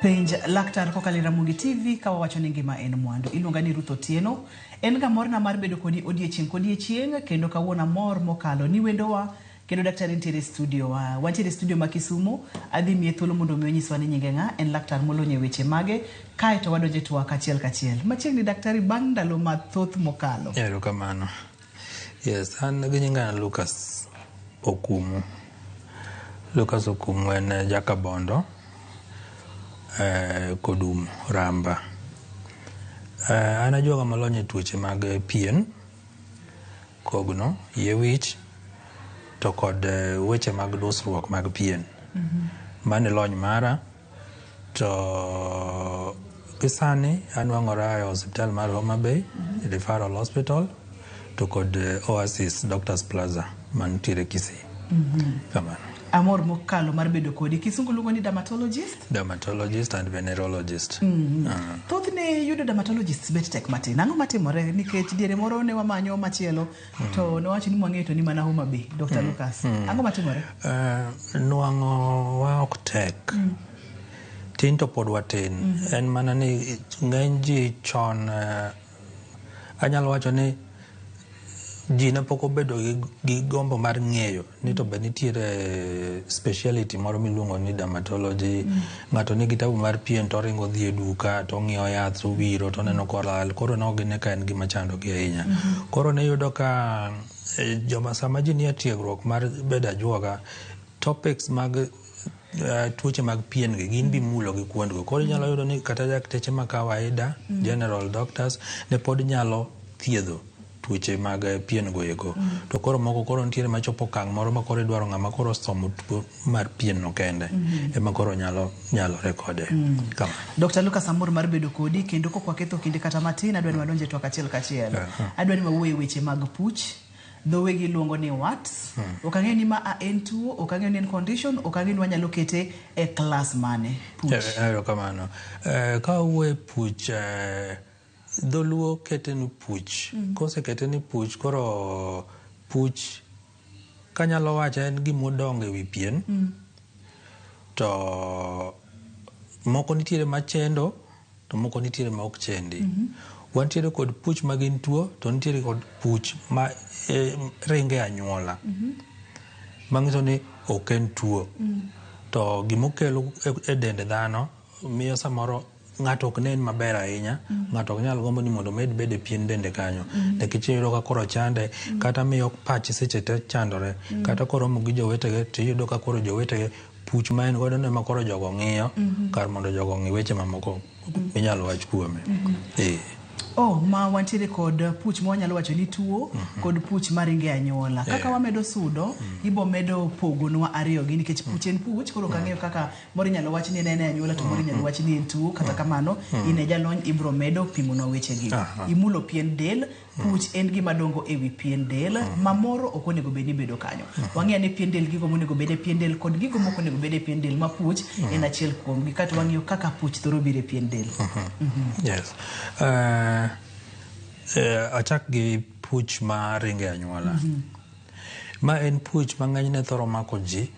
Penj laktar kokalo e Ramogi TV ka wawacho ni ngima en mwandu. Iluonga ni Ruth Otieno. En ga morna mar bedo kodi odiechieng' kodiechieng' kendo kawuono amor mokalo ni wendowa kendo daktari nitiere e studio wa. Wantiere e studio ma Kisumu. Adhi miye thuolo mondo mi onyiswa ni nyinge ng'a, en laktar molony e weche mage, kae to wadonjo e twak achiel kachiel. Machiegni daktari bang' ndalo mathoth mokalo. Erokamano. Yes, an gi nyinga en Lucas Okumu. Lucas Okumu en jakabondo eh, Kodum Ramba. Eh, an ajuoga molony e tuoche mag pien, kogno, yie wich to kod eh, weche mag dusruok mag pien. Mano e lony mara To gi sani anwang'ora e osiptal mar Homa Bay Referral Hospital to kod Oasis Doctors Plaza mantiere Kisii. Kamano. Amor mokalo mar bedo kodi. Kisungu luongo ni dermatologist. Dermatologist and venerologist. Thothne yudo dermatologists bet tek matin. Ang'o matimore? Nikech diere moro ne wamanyo machielo to nowacho ni mwang'eyo to ni mana Homa Bay, Dr. Lucas. Ang'o matimore? Nwang'o wa ok tek. Tin to pod watin. En mana ni ng'eny ji chon anyalo wacho ni ji ne pok obedo gi gombo mar ng'eyo ni to be nitiere speciality moro miluongo ni dermatology. Ng'ato nigi tabu mar pien to oringo odhi e duka to ong'iewo yath to owiro to oneno kolal. Koro ne ok gine ka en gima chandogi ahinya. Koro niyudo ka joma sama ji nie tiegruok mar bedo ajuoga, topics mag tuoche mag pien gi gin bimulo gi kuondgo. Koro inyalo yudo ni kata dakteche ma kawaida, general doctors, ne pod nyalo thiedho tuoche mag pien go eko. To koro moko koro nitiere machopo okang' moro ma koro idwaro ng'ama koro osomo tuo mar pien no kende ema koro nyalo nyalore kode. Kamano. Dr. Lucas amor mar bedo kodi kendo kok waketho kinde kata matin adwa ni wadonj e twak achiel kachiel. Adwa ni wawuo e weche mag puch. Dhowe giluongo ni warts. Ok ang'eyo ni ma a en tuo, ok ang'eyo ni en condition, ok ang'eyo ni wanyalo kete e class mane. Puch. Erokamano. Ka wawuoyo e puch, dholuo kete ni puch. Kosekete ni puch, koro puch kanyalo wacho en gimodongo e wi pien. To moko nitiere machendo to moko nitiere ma ok chendi. Wantiere kod puch ma gin tuo to nitiere kod puch ma ringo e anyuola. Manyiso ni ok en tuo. To gimokelo e dend dhano miyo samoro ng'ato ok nen maber ahinya, ng'ato ok nyal gombo ni mondo omed bedo e pien dende kanyo. Nikech iyudo ka koro chande, kata miyo pache seche te chandore, kata koromo gi jowetege tiyudo ka koro jowetege puch ma en godo no ema koro jogo ng'iyo kar mondo jogo ong'i weche mamoko minyalo wach kuome. Ee. Oh, ma wantiere kod puch ma wanyalo wacho ni tuo kod puch maringo e anyuola. Kaka wamedo sudo, ibo medo pogonwa ariyogi nikech puch en puch, koro ok ang'eyo kaka moro inyalo wach ni en e anyuola to moro inyalo wach ni en tuo. Kata kamano, in e jalony ibro medo pimonwa wechegi. Imulo pien del, puch en gima dongo e wi pien del, ma moro ok onego bed ni bedo kanyo. Wang'eyo ni pien del gigo monego bed e pien del kod gigo mok onego bed e pien del ma puch en achiel kuomgi. Kato wang'iyo kaka puch thoro biro e pien del. Yes. Achak gi puch ma ringo e anyuola. Ma en puch ma ng'enyne thoro mako ji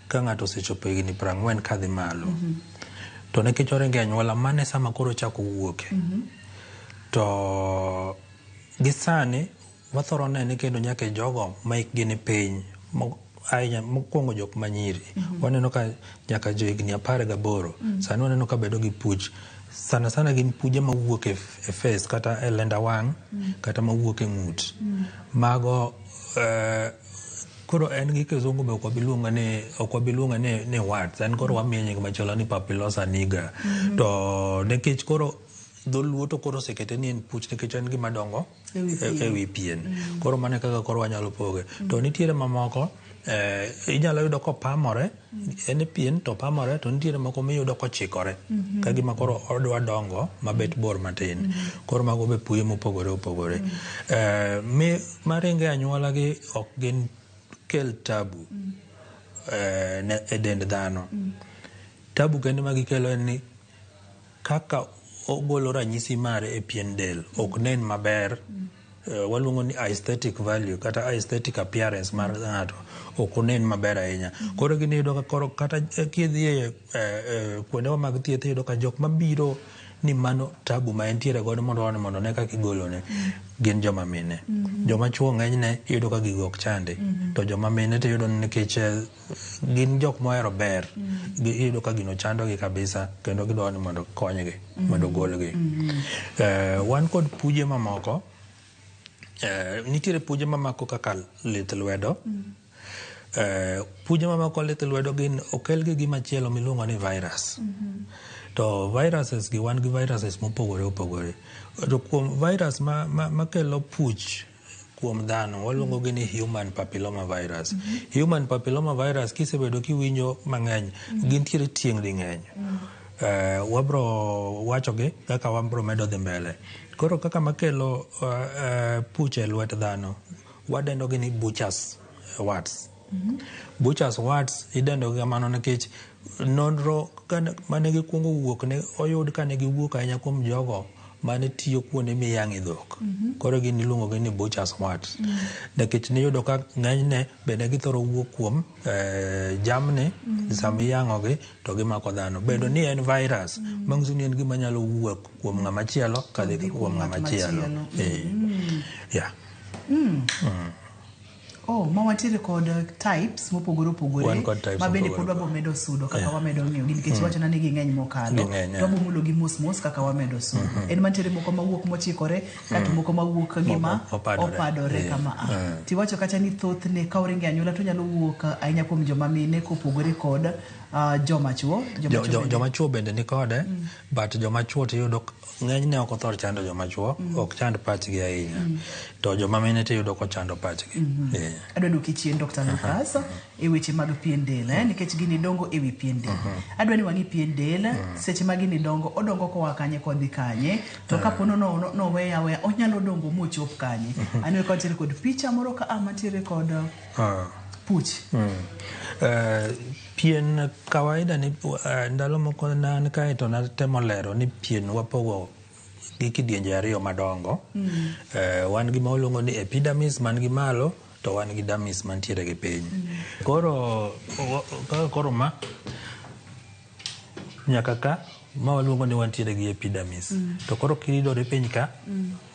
ka ng'ato osechopo higni 40 kadhi malo. To nikech oringo e anyuola, mano e sama koro ochako wuoke. To gi sani wathoro nene kendo nyaka e jogo ma hikgi ni piny ahinya mokwongo jok manyiri. Waneno ka nyaka jo higni 18 sani waneno ka bedo gi puch. Sana sana gin puje mawuok e face kata e lenda wang' kata mawuok e ng'ut. Mago koro en gi kizungu be ok wabi luonge ni ok wabi luonge ni warts en koro wamiye nying machielo ni papilosa nigra. To nikech koro dholuo to koro osekete ni en puch nikech en gima dongo e wi pien. Koro mano e kaka koro wanyalo poge. To nitiere mamoko inyalo yudo kopamore en e pien to opamore to nitiere moko miyudo kochikore ka gima koro odwa dongo mabet bor matin. Koro mago be puye mopogore opogore. Mi maringo e anyuola gi ok gin kel tabu e dend dhano. Tabu kende ma gikelo en ni kaka ogolo ranyisi mare e pien del ok nen maber. Waluongo ni aesthetic value kata aesthetic appearance mar ng'ato ok onen maber ahinya. Koro gini iyudo ka koro kata kidhi e kuondewa mag thieth, iyudo ka jok mabiro ni mano tabu ma entiere godo mondo one mondo one kaka igolone gin joma mine. Joma chuo ng'enyne iyudo ka gigo ok chande, to joma mine to iyudo ni nikech gin jok mohero ber, iyudo ka gino chandogi kabisa kendo gidwaro ni mondo konygi mondo ogolgi. Wan kod puje mamoko. Nitiere puje mamako kaka lith lwedo. Puje mamako lith lwedo gin okel gi gimachielo miluongo ni virus. To viruses gi, wan gi viruses mopogore opogore. To kuom virus makelo puch kuom dhano, waluongo gi ni human papilloma virus. Human papilloma virus kisebedo kiwinjo mang'eny, gintiere tieng' ding'eny. Wabro wachogi kaka wabro medo dhi mbele. Koro kaka makelo puch e lwet dhano, wadendo gi ni butcher's warts. Butcher's warts idendo gi kamano nikech nonro mane gikwongo wuok ne oyud ka ne giwuok ahinya kuom jogo mane tiyo kuonde miyang'e dhok. Koro gin iluongo gi ni butcher's warts. Nikech niyudo ka ng'enyne bende githoro wuok kuom jamni sama iyang'o gi to gimako dhano. Bedo ni en virus, manyiso ni en gima nyalo wuok kuom ng'ama chielo kadhi kuom ng'ama chielo. Yeah. Oh, ma wantiere kod types mopogore opogore. Wan kod types ma bende pod mopogore. Wabo medo sudo kaka wamedo ng'iyo gi, nikech iwachona ni ging'eny mokalo. Ging'eny, yeah. Wabo mulo gi mos mos kaka wamedo sudo. En mantiere moko mawuok mochikore kato moko mawuok gima Moko opadore. Opadore kama a. Tiwacho kacha ni thothne ka oringo e anyuola to nyalo wuok ahinya kuom joma mine kopogore kod joma chuo. Joma chuo bende. Joma chuo bende ni kode, but joma chuo tiyudo ng'enyne ok othor chando joma chuo, ok chand pachgi ahinya. To joma mine tiyudo kochando pachgi. Adwa duoki chien, Dr. Lucas, e weche mag pien del, nikech gini dongo e wi pien del. Adwa ni wang'i pien del, seche ma gini dongo, odongo koa kanye kodhi kanye, to kapo no noweye aweya, onyalo dongo mochop kanye. Aneno ka wantiere kod picha moro ka a mantiere kod puch. Pien kawaida ni ndalo moko ne an kae to natemo lero ni pien wapogo gi kidienje ariyo madongo. Wan gi ma waluongo ni epidermis man gi malo, to wan gi dermis mantiere gi piny. Koro kaka koro ma nyaka ka ma waluongo ni wantiere gi epidermis. To koro kiridore piny ka,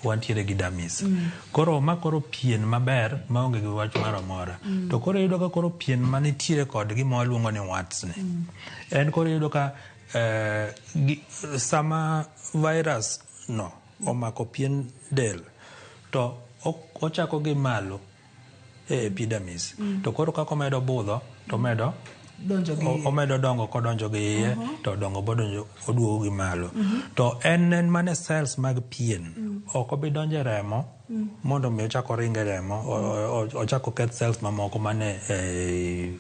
wantiere gi dermis. Koro ma koro pien maber maonge gi wach moro amora. To koro iyudo ka koro pien manitiere kod gima waluongo ni warts ni. En koro iyudo ka sama virus no omako pien del to ochako gi malo e epidermis. To koro kaka omedo budho to omedo donjo gi omedo dongo kodonjo gi iye, to dongo bodonjo oduogo gi malo. To en mana cells mag pien, ok obi donjo e remo mondo mi ochak oring e remo, ochak oketh cells mamoko mane e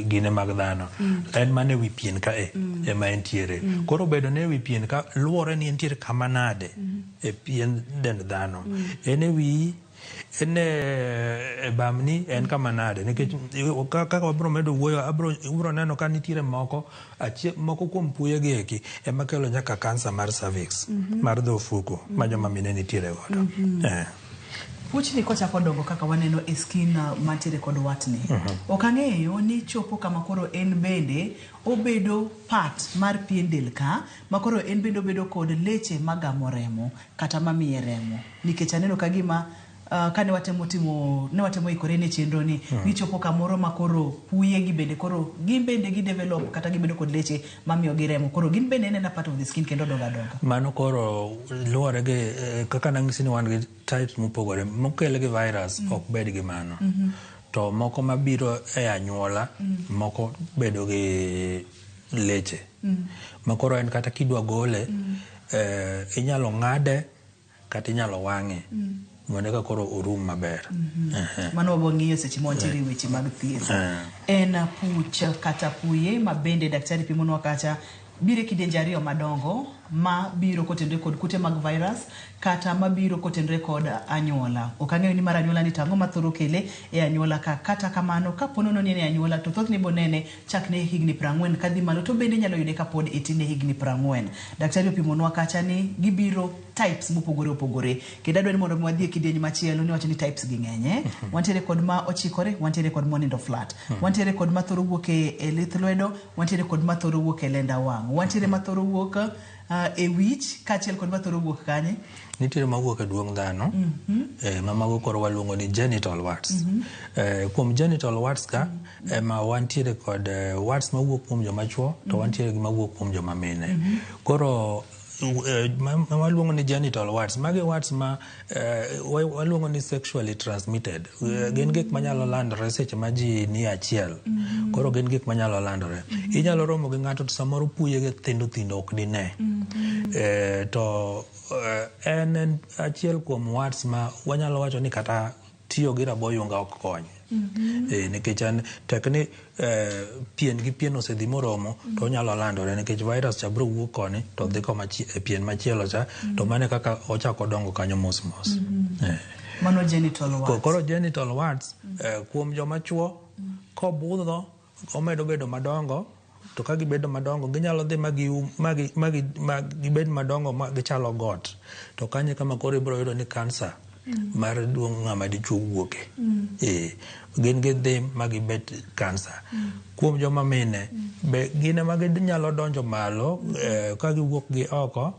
gine mag dhano. En mana ewi pien ka e ema entiere. Koro bedo ni ewi pien ka luwore ni entiere kama nade e pien dend dhano. En e wiyi, en e bamni, en kama nade, nikech kaka wabiro medo wuoyo, abiro ubiro neno ka nitiere moko achie, moko kuom puye gi eki ema kelo nyaka kansa mar cervix, mar dho ofuko ma joma mine nitiere godo. Puchni kochako dongo kaka waneno e skin mantiere kod watni. Ok ang'eyo ni chopo kama koro en bende obedo part mar pien del ka, ma koro en bende obedo kod leche magamo remo kata mamiye remo. Nikech aneno ka gima kane watemo timo, ne watemo ikore ne chenro ni, gichopo kamoro ma koro puye gi bende koro gin bende gi develop kata gibedo kod leche mamiyo gi remo. Koro gin bende en a part of the skin kendo dongo adonga. Mano koro luwore gi kaka nang'isi ni wan gi types mopogore. Mokel gi virus ok bed gi mano. To moko mabiro e anyuola, moko bedo gi leche. Ma koro en kata kidwa gole, inyalo ng'ade kata inyalo wang'e. Mondo eka koro orum maber. Mano wabo ng'iyo seche ma wantiere e weche mag thieth. En puch kata puye ma bende daktari pimonwa kacha biro e kidienje ariyo madongo. Ma biro kotenore kod kute mag virus kata mabiro kotenore kod anyuola. Ok ang'eyo ni mar anyuola ni to ang'o mathoro kele e anyuola ka. Kata kamano, kapo nono ni en e anyuola to thothne ibonene chakne higni 40 kadhi malo to bende inyalo yude kapod itin e higni 40. Daktari opimonwa kacha ni gibiro types mopogore opogore. Kendo adwa ni mondo mi wadhi e kidieny machielo niwacho ni types gi ng'eny. Eh? Wantiere kod ma ochikore, wantiere kod monindo flat. Wantiere kod ma thoro wuok e lith lwedo, wantiere kod ma thoro wuok e lenda wang'. Wantiere ma thoro wuok e wich kaachiel kod ma thoro wuok kanye? Nitiere mawuok e duong' dhano, ma mago koro waluongo ni genital warts. Kuom genital warts ka, ema wantiere kod warts mawuok kuom joma chuo to wantiere gi mawuok kuom joma mine. Koro ma waluongo ni genital warts, magi warts ma waluongo ni sexually transmitted. Gin gik manyalo landore seche ma ji ni achiel. Koro gin gik manyalo landore. Inyalo romo gi ng'ato to samoro puyege thindo thindo ok dine. To en achiel kuom warts ma wanyalo wacho ni kata tiyo gi raboyunga ok kony. Nikech en tek ni pien gi pien osedhi moromo to onyalo landore nikech virus cha biro wuok koni to dhi koma e pien machielo cha to mano e kaka ochako dongo kanyo mos mos. Mano genital warts. Koro genital warts kuom joma chuo kobudho omedo bedo madongo to ka gibedo madongo ginyalo dhi ma gibed madongo ma gichalo got to kanyo kama koro ibiro yudo ni kansa mar duong' ng'ama dichuo wuoke. Gin gidhi ma gibet kansa. Kuom joma mine be gin ema ginyalo donjo malo ka giwuok gi oko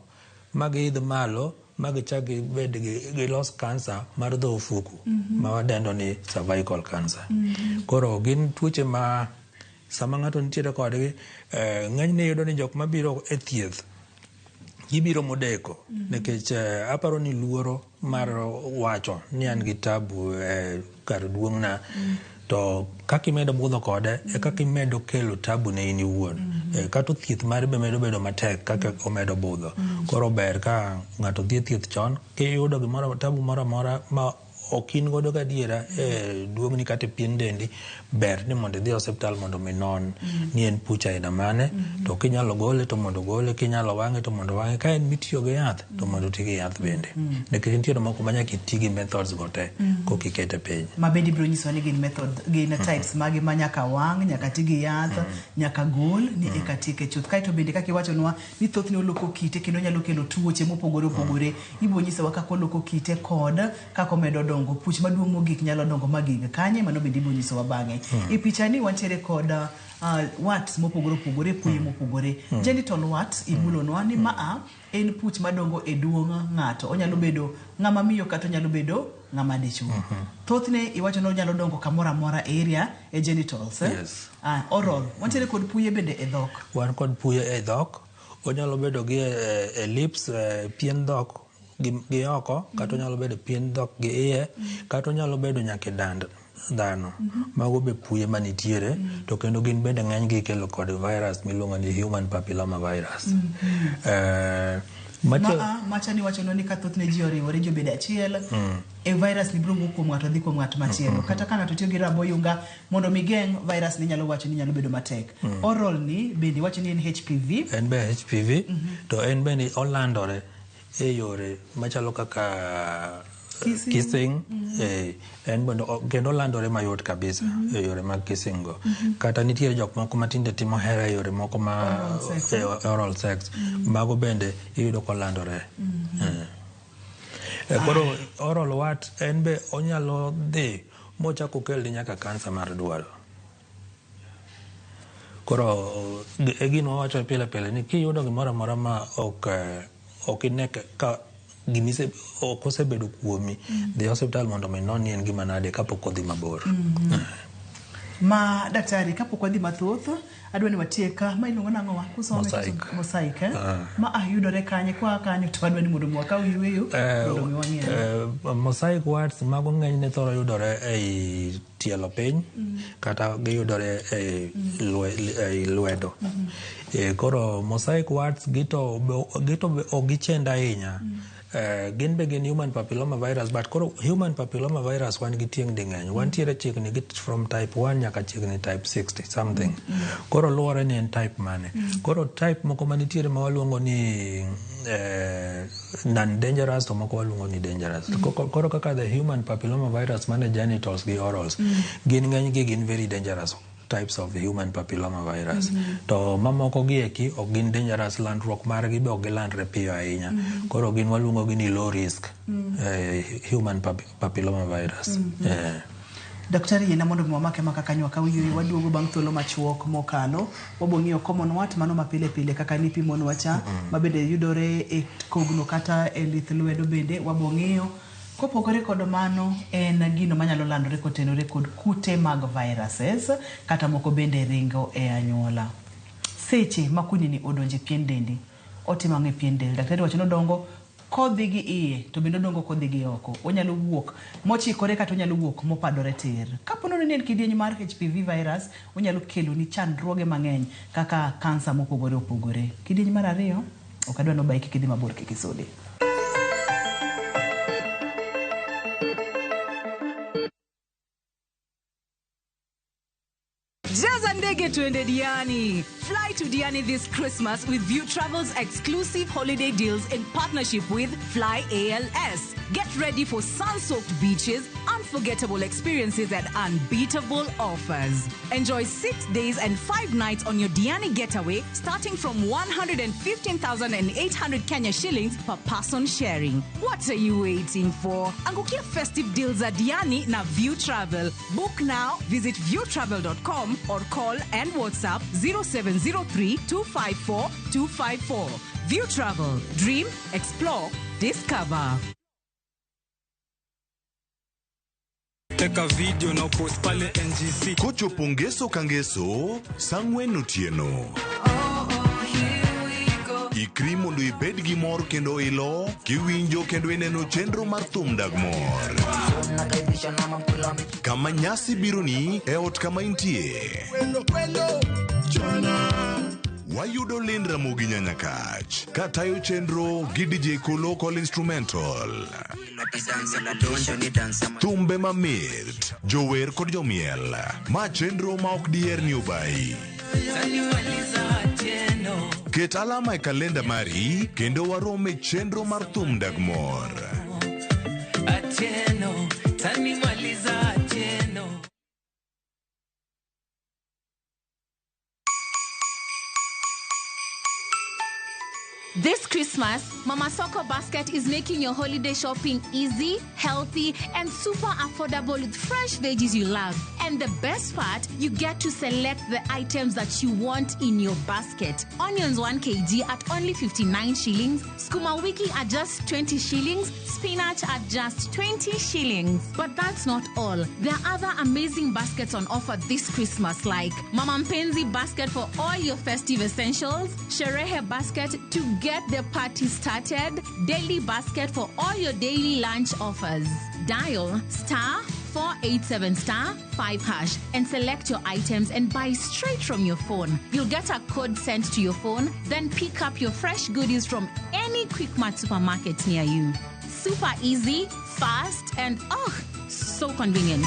ma giidh malo ma gichak gibed gilos kansa mar dho ofuku ma wadendo ni cervical cancer. Koro gin tuoche ma sama ng'ato nitiere kodgi ng'enyne iyudo ni jok mabiro e thieth gibiro modeko nikech aparo ni luoro mar wacho ni an gi tabu kar duong'na to kaka imedo budho kode e kaka imedo kelo tabu ne in iwuon. Kata thieth mare be medo bedo matek kaka omedo budho. Koro ber ka ng'ato dhi e thieth chon kiyudo gimoro tabu moro amora ma ok in godo gadiera e duong'ni kata e pien dendi ber ni mondo idhi e osiptal mondo mi non ni en puch aina mane to kinyalo gole to mondo gole kinyalo wang'e to mondo wang'e ka en mitiyo gi yath to mondo oti gi yath bende nikech nitiere moko ma nyaka iti gi methods go te koka ikete piny. Ma bende ibiro nyisowa ni gin method gin types mage ma nyaka wang' nyaka ti gi yath nyaka gol ni eka tieke chuth. Kaeto bende kaka iwachonwa ni thothne oloko kite kendo nyalo kelo tuoche mopogore opogore. Ibiro nyisowa kaka oloko kite kod kaka omedo dongo. Puch maduong' mogik nyalo dongo magig kanye mano bende ibiro nyisowa bang'e. E pichani wantiere kod warts mopogore opogore, puye mopogore. Genital warts ibulonwa ni maa en puch madongo e duong' ng'ato. Onyalo bedo ng'ama miyo kata onyalo bedo ng'ama dichuo. Thothne iwacho ni onyalo dongo kamoro amora e area e genitals. Eh? Yes. Oral. Wantiere kod puye bende e dhok. Wan kod puye e dhok, onyalo bedo gi e lips, pien dhok gi oko, kata onyalo bedo pien dhok gi iye, kata onyalo bedo nyaka e dand dhano. Mago be puye manitiere, to kendo gin bende ng'enygi ikelo kod virus miluongo ni human papilloma virus. Macha ni wacho ni ka thothne ji oriwore ji obedo achiel, e virus ni biro wuok kuom ng'ato dhi kuom ng'at machielo. Kata ka ng'ato tiyo gi raboyunga mondo mi geng' virus ni nyalo wacho ni nyalo bedo matek. Oral ni bende wacho ni en HPV. En be HPV, to en bende olandore e yore machalo kaka kissing, kissing en bende kendo olandore mayot kabisa e yore mag kissing go. Kata nitiere jok moko matinde timo hera e yore moko ma oral sex, oral sex. Mago bende iyudo kolandore. Koro oral wart en be onyalo dhi mochak okelni nyaka kansa mar duol. Koro e gima wawacho pile pile ni kiyudo gimoro amora ma ok ine ka gimise ok osebedo kuomi, dhi e osiptal mondo mi non ni en gima nade kapok odhi mabor. Ma daktari kapok wadhi mathoth adwa ni watiek ma iluongo nang'o wa? Kusome Mosaic. Mosaic, eh? Ma yudore kanye kwa kanyo to adwa ni mondo mi wakaw yueyo mondo mi wang'e. Mosaic warts mago ng'enyne thoro yudore ei tielo piny kata giyudore ei lwedo. Koro mosaic warts gito be ok gichend ahinya. Gin be gin human papilloma virus, but koro human papilloma virus wan gi tieng' ding'eny. Wantiere chiegni gi from type 1 nyaka chiegni type 60 something. Koro luwore ni en type mane. Koro type moko manitiere ma waluongo ni non dangerous, to moko waluongo ni dangerous. Koro kaka the human papilloma virus mane genitals gi orals, gin ng'eny gi gin very dangerous types of human papilloma virus. To mamoko gi eki ok gin dangerous, landruok margi be ok gilandre piyo ahinya. Koro gin waluongo gi ni low risk human papilloma virus. Daktari, yiena mondo mi wamake maka kanyo wakaw yweyo, waduogo bang' thuolo machuok mokalo. Wabo ng'iyo common wart mano ma pile pile kaka nipimonwa cha, ma bende yudore e kogno kata e lith lwedo bende wabo ng'iyo. Kopogore kod mano, en gino manyalo landore kotenore kod kute mag viruses kata moko bende ringo e anyuola. Seche ma kudni odonjo e pien dendi, otimo ang'o e pien del? Daktari wacho ni odongo kodhi gi iye to bende odongo kodhi gi oko. Onyalo wuok mochikore kata onyalo wuok mopadore tir. Kapo nono ni en kidieny mar HPV virus, onyalo keloni chandruoge mang'eny kaka kansa mopogore opogore. Kidieny mar ariyo, ok adwa ni obayi, kik idhi mabor, kik isudi. Jaza ndege tuende Diani. Fly to Diani this Christmas with View Travel's exclusive holiday deals in partnership with Fly ALS. Get ready for sun-soaked beaches, unforgettable experiences and unbeatable offers. Enjoy 6 days and 5 nights on your Diani getaway starting from 115,800 Kenya shillings per person sharing. What are you waiting for? Angukia festive deals at Diani na View Travel. Book now, visit viewtravel.com or call and WhatsApp 0703 254 254. View Travel. Dream, explore, discover. Teka video na post pale NGC. Kochopo ngeso ka ngeso, sa ang'wen otieno. Ikri mondo ibed gi mor kendo ilo, kiwinjo kendo ineno chenro mar thum dag mor. Kama nyasi bironi e ot kama intie. Wayudo Lynn Ramogi Nyanyakach katayo chenro gi DJ Kolo Call Instrumental. Thumbe mamit, jower kod jomiel. Ma chenro ma ok diher ni obayi. Ket alama e kalenda mari kendo warom e chenro mar thum dag mor. Atieno, tanimaliza Atieno. This Christmas, Mama Soko Basket is making your holiday shopping easy, healthy, and super affordable with fresh veggies you love. And the best part, you get to select the items that you want in your basket. Onions 1 kg at only 59 shillings, sukuma wiki at just 20 shillings, spinach at just 20 shillings. But that's not all. There are other amazing baskets on offer this Christmas, like Mama Mpenzi basket for all your festive essentials, Sherehe basket to get the party started, daily basket for all your daily lunch offers. Dial star 487 star 5 hash and select your items and buy straight from your phone. You'll get a code sent to your phone, then pick up your fresh goodies from any Quickmart supermarket near you. Super easy, fast, and oh, so convenient.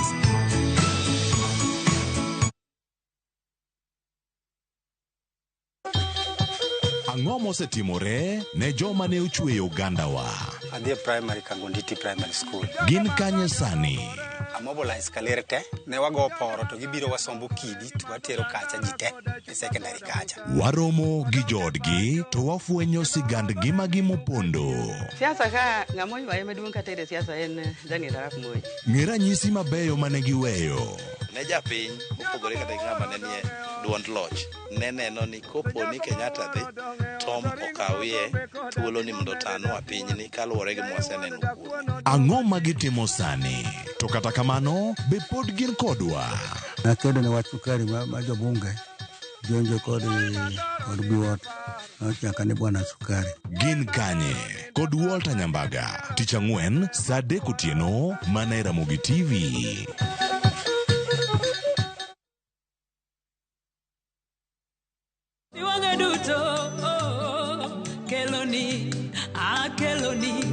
Ang'o mosetimore ne joma ne ochweyo ogandawa? Adhi e primary Kangonditi Primary School. Gin kanye sani? Amobilize kaler te, ne wago poro to gibiro wasombo kidi to watero kacha ji te e secondary kacha. Waromo gi joodgi to wafwenyo sigand ngimagi mopondo. Siasa ka ng'ama oywaye maduong' kata e siasa en Daniel Arap Moi. Ng'e ranyisi mabeyo mane giweyo. Ne japiny mopogore kata gi ng'ama ne nie duond loch ne neno ni kopo ni Kenyatta dhi Tom okawie thuolo ni mondo otanwa pinyni kaluwore gi mwaseneno kuome. Ang'o ma gitimo sani? To kata kamano, be pod gin kodwa? Nakedo ne wach sukari ma jobunge jonjo kod Biwott nochaka ni bwana sukari. Gin kanye? Kod Walter Nyambaga. Tich ang'wen saa adek otieno mana e Ramogi TV. Iwang'a duto, oh, keloni, akeloni,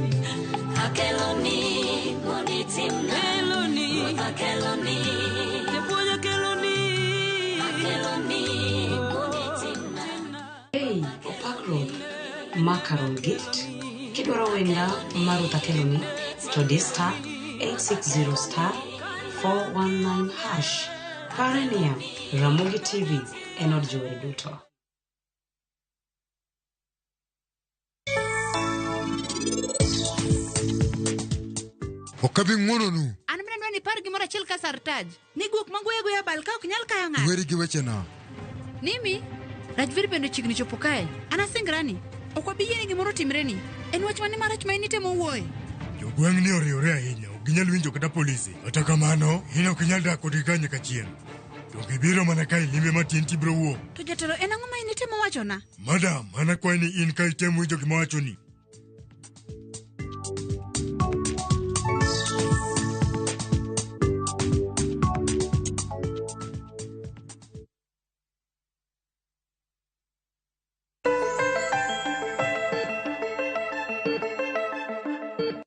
Macaron Gift. Kidwaro wenda mar Ruth Akeloni to di star 860 star 419 hash. Pare niya, Ramogi TV en od jower duto. Ok abi ng'wononu. An bende adwa ni ipar gimoro achiel ka Sartaj. Ni guok ma goyo agoya abal ka ok nyal kayo ng'ato. Iweri gi wechena. Nimi, Rajvir bende chiegni chopo kae. An asingrani, ok wabi yiene gimoro otimreni. En wach mane marach ma in itemo wuoye? Jogweng'ni oriwore ahinya, ok ginyal winjo kata polise. Kata kamano, in ok inyal dak kodgi ka nyaka chieng'. Donge ibiro mana ka ilimbe matin tibiro wuok. To jatelo en ang'o ma in itemo wachona? Madam, an akwayi ni in ka item winjo gima awachoni.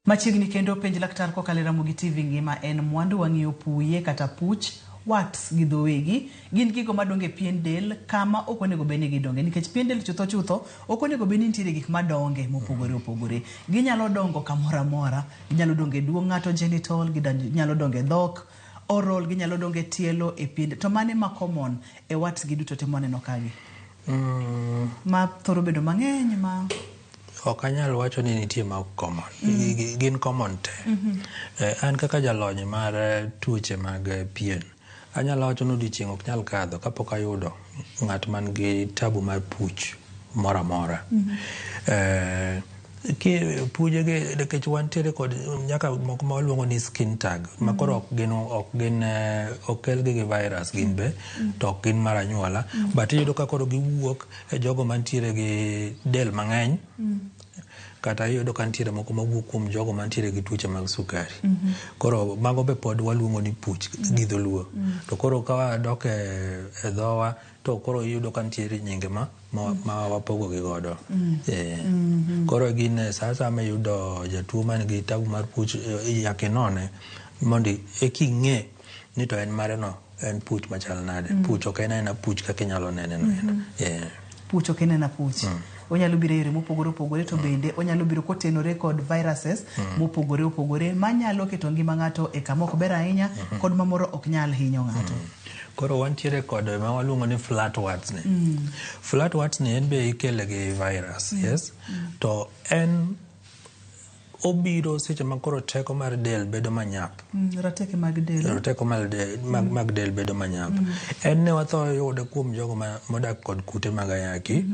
Machiegni kendo penj laktar kokalo e Ramogi TV ngima en mwandu wang'iyo puye kata puch warts gi dhowegi gin gigo madongo e pien del kama ok onego bed ni gidonge nikech pien del chutho chutho ok onego bed ni nitiere gik madonge mopogore opogore. Ginyalo dongo kamoro amora, ginyalo dongo e duong' ng'ato genital, ginyalo dongo e dhok, oral, ginyalo dongo e tielo, e pien to mane ma common e warts gi duto te mwaneno kagi? Ma thoro bedo mang'eny ma Ok anyal wacho ni nitie ma ok common. Gin common te. An kaka jalony mar tuoche mag pien, anyalo wacho ni odiochieng' ok nyal kadho kapok ayudo ng'at man gi tabu mar puch moro amora. Puje gi nikech wantiere kod nyaka moko ma waluongo ni skin tag ma koro ok gin ok gin ok kelgi gi virus gin be to ok gin mar anyuola but iyudo ka koro giwuok e jogo mantiere gi del mang'eny kata iyudo ka nitiere moko mawuok kuom jogo mantiere gi tuoche mag sukari. Koro mago be pod waluongo ni puch gi dholuo. To koro ka wadok e dhowa to koro iyudo ka nitiere nyinge ma wapogo gi godo. Koro gin sa asaya ma iyudo jatuo man gi tabu mar puch nyaka inone mondo eka ing'e ni to en mare no en puch machal nade. Puch ok en aena puch kaka inyalo nene no endo. Puch ok en aena puch. Onyalo biro e yore mopogore opogore to bende onyalo biro kotenore kod viruses mopogore opogore manyalo keto ngima ng'ato e kama ok ber ahinya kod mamoro ok nyal hinyo ng'ato. Koro wantiere kod ma waluongo ni flat warts ni. Flat warts ni en be ikele gi virus, yes? To en obiro seche ma koro teko mar del bedo manyap. Rateke mag del. Rateko mar del, mag del bedo manyap. En ne wathoro yude kuom jogo modak kod kute mag ayaki,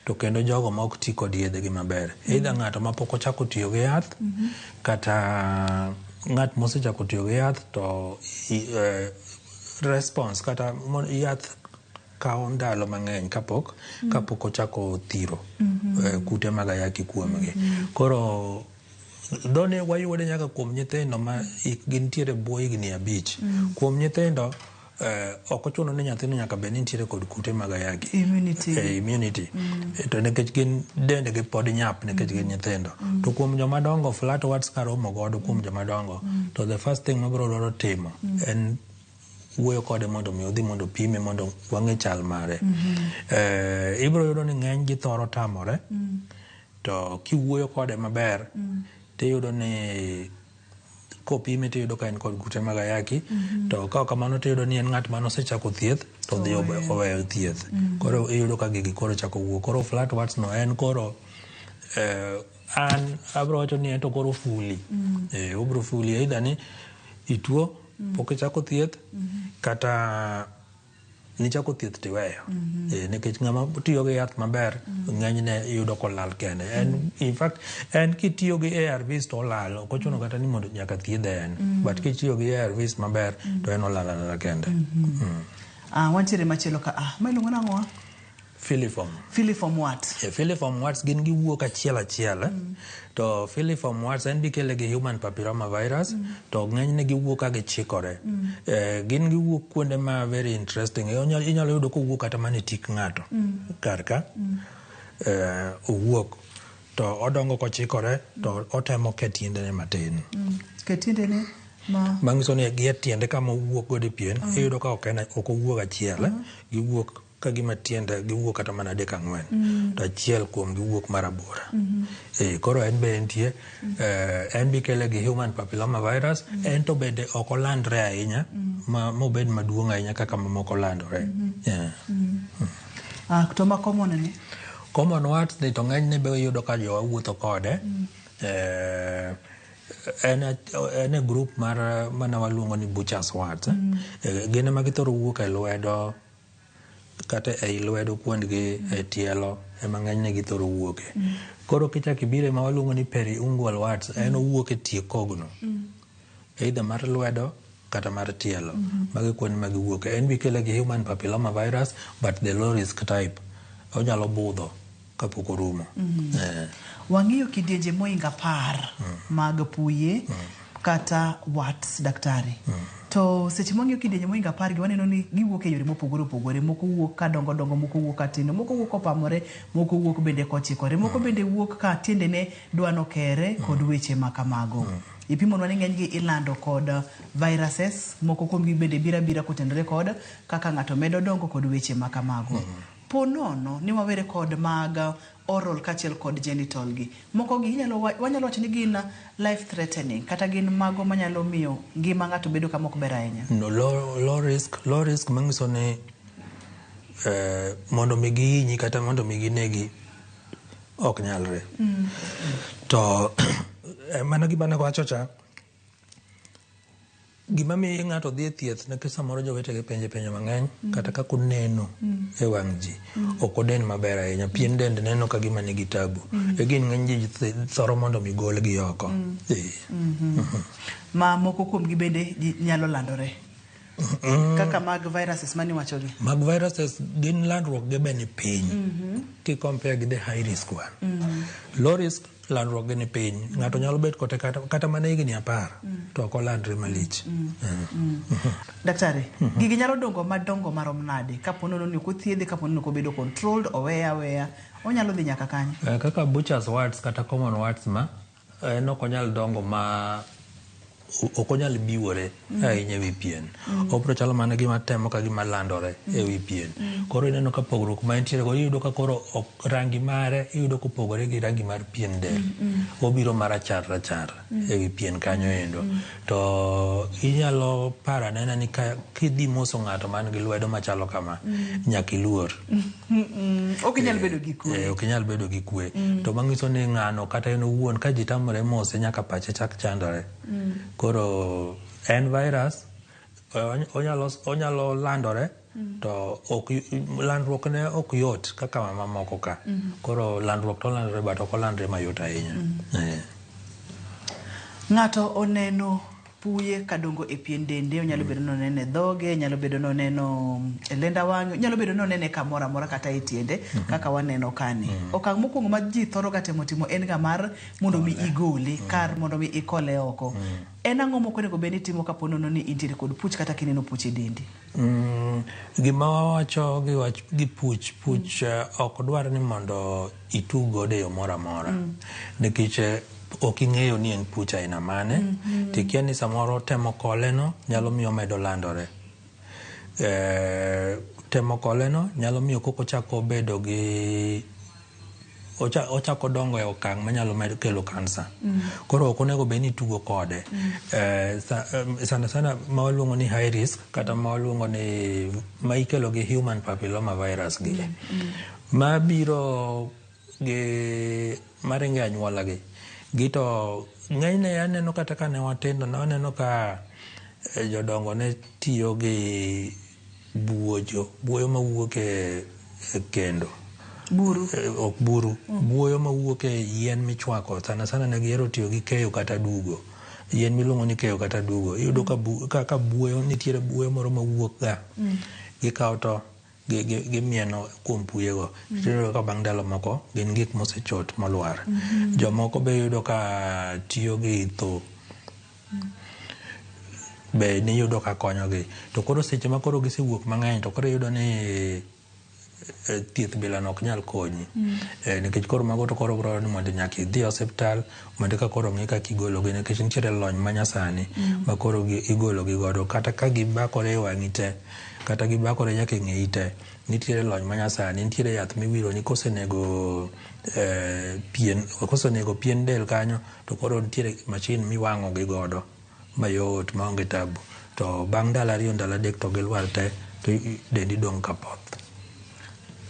to kendo jogo ma ok ti kod yedhe gi maber. Either ng'ato ma pok ochako tiyo gi yath, kata ng'at mosechako tiyo gi yath to response kata yath kawo ndalo mang'eny kapok kapok ochako thiro kute mag ayaki kuomgi. Koro dhone wayude nyaka kuom nyithindo ma gintiere bwo higni 5. Kuom nyithindo ok ochuno ni nyathino nyaka bed ni nitiere kod kute mag ayaki. Immunity. Immunity. To nikech gin dendgi pod nyap nikech gin nyithindo. To kuom joma dongo flat warts karomo godo kuom joma dongo to the first thing mabiro dwaro timo en wuoyo kode mondo mi odhi mondo opime mondo wang'e chal mare. Ibiro yudo ni ng'eny gi thoro tamore to kiwuoyo kode maber tiyudo ni kopime tiyudo ka en kod kute mag ayaki to ka ok kamano tiyudo ni en ng'at mane osechako thieth to odhi oweyo thieth. Koro iyudo ka gigi koro chako wuok. Koro flat warts no en koro an abiro wacho ni en to koro fuli. Obiro fuli either ni ituo pok ichako thieth kata nichako thieth tiweyo. Nikech ng'ama tiyo gi yath maber ng'enyne iyudo kolal kende. En in fact en kitiyo gi ARVs to olal ok ochuno kata ni mondo nyaka thiedhe en. But kitiyo gi ARVs maber to en olal alala kende. Wantiere machielo ka ma iluongo nang'o? Filiform. Filiform what? Filiform warts gin giwuok achiel achiel. To filiform warts en bikele gi human papilloma virus to ng'enyne giwuok ka gichikore. Gin giwuok kuonde ma very interesting. Inyalo yudo kowuok kata mana e tik ng'ato. Kar ka. Owuok to odongo kochikore to otemo ke tiendene matin. Ke tiendene ma manyiso ni gi e tiende kama owuok godo e pien iyudo ka ok owuok achiel giwuok ka gima tiende giwuok kata mana adek ang'wen to achiel kuom gi wuok marabora. Koro en be entie en be ikele gi human papilloma virus. En to bende ok olandre ahinya mobed maduong' ahinya kaka mamoko landore. Yeah. To ma common ni? Common warts ni to ng'enyne be iyudo ka jowa wuotho kode. En e group mar mana waluongo ni butcher's warts. Gin ema githoro wuok e lwedo kata ei lwedo kuondgi e tielo ema ng'enyne githoro wuoke. Koro kichako ibiro ma waluongo ni periungual warts, en owuok e tie kogno. Either mar lwedo kata mar tielo. Magi kuonde ma giwuoke. En be ikele gi human papilloma virus, but the low risk type. Onyalo budho kapok orumo. Wang'iyo kidienje moingo 10 mag puye kata warts, daktari. To seche mwang'iyo kidienje moingo 10 gi, waneno ni giwuok e yore mopogore opogore. Moko wuok ka dongo dongo, moko wuok ka tindo, moko wuok kopamore, moko wuok bende kochikore, moko bende wuok ka tiendene dwa nokere kod weche ma kamago. Ipimonwa ni ng'enygi ilando kod viruses, moko kuomgi bende biro abira kotenore kod kaka ng'ato medo dongo kod weche ma kamago. Po nono ni wawere kod mag oral kaachiel kod genital gi. Moko gi wanyalo wacho ni gin life threatening kata gin mago manyalo miyo ngima ng'ato bedo kama ok ber ahinya. No, low risk manyiso ni mondo mi gihinyi kata mondo mi ginegi ok nyalre. To mana gima ne wacho cha, gima miyo ng'ato dhi e thieth nikech samoro jowetege penje penjo mang'eny kata kaka oneno e wang' ji ok onen maber ahinya, pien dend neno ka gima nigi tabu. E gin ng'eny ji thoro mondo mi golgi oko. Ma moko kuomgi bende nyalo landore. Kaka mag viruses maniwacho gi. Mag viruses gin landruok gi be ni piny. Ki compare gi the high risk one. Low risk landruok gi ni piny. Ng'ato nyalo bet kote kata mana higni 10 to ok olandre malich. Daktari, gigi nyalo dongo madongo marom nade kapo nono ni ok othiedhe, kapo nono ok obedo controlled, oweye aweya, onyalo dhi nyaka kanye? Kaka butcher's warts kata common warts ma en ok onyal dongo ma ok onyal biwore ahinya ewi pien. Obiro chalo mana gima temo ka gima landore ewi pien. Koro ineno ka pogruok ma entiere go, iyudo ka koro rangi mare iyudo kopogore gi rangi mar pien del. Obiro marachar rachar ewi pien kanyo endo. To inyalo paro anena ni kidhi moso ng'ato man gi lwedo machalo kama, nyaka iluor. Ok inyal bedo gi kwe. Ok inyal bedo gi kwe. To manyiso ni ng'ano kata en owuon ka ji tamore mose nyaka pache chak chandore. Koro en virus onyalo landore to ok landruok ne ok yot kaka mamoko ka. Koro landruok to landore but ok olandre mayot ahinya. Ng'ato oneno puye kadongo e pien dende, onyalo bedo ni oneno e dhoge, nyalo bedo ni oneno e lenda wang'e, nyalo bedo ni onene kamoro amora kata e tiende kaka waneno kani. Okang' mokwongo ma ji thoro ga temo timo en ga mar mondo mi igole kar mondo mi ikole oko. En ang'o mok onego bed ni itimo kapo nono ni intiere kod puch kata kineno puch e dendi? Gima wawacho gi wach gi puch, puch ok dwar ni mondo itug godo e yo moro amora. Nikech ok ing'eyo ni en puch aina mane, tikia ni samoro temo kole no nyalo miyo omedo landore. Temo kole no nyalo miyo koko ochako bedo gi ochako dongo e okang' manyalo medo kelo kansa. Koro ok onego bed ni itugo kode. Sana sana ma waluongo ni high risk kata ma waluongo ni ma ikelo gi human papilloma virus gi. Ma biro gi maringo e anyuola gi. Gi to ng'enyne aneno kata kane watindo ne waneno ka jodongo ne tiyo gi buojo, buoyo mawuok e kendo. Buru. Ok buru. Buoyo mawuok e yien michwako. Sana sana ne gihero tiyo gi keyo kata dugo. Yien miluongo ni keyo kata dugo. Iyudo ka buoyo, nitiere buoyo moro mawuok ga. Gikawo to gimieno kuom puyego. Iyudo ka bang' ndalo moko gin gik mosechot molwar. Jomoko be iyudo ka tiyo gi tho. Be niyudo ka konyogi. To koro seche ma koro gisewuok mang'eny to koro iyudo ni thieth bilano ok nyal konyi. Nikech koro mago to koro bro ni mondo nyaka idhi e osiptal mondo eka koro ng'i kaka igologi nikech nitiere lony manyasani ma koro igologi godo kata ka gibakore e wang'i te kata gibakore nyaka e ng'eyi te nitiere lony manyasani nitiere yath miwiro ni kosenego pien kosenego pien del kanyo to koro nitiere mashin miwang'o gi godo mayot maonge tabu to bang' ndalo 2 ndalo 3 to gilwar te to dendi dong' ka poth.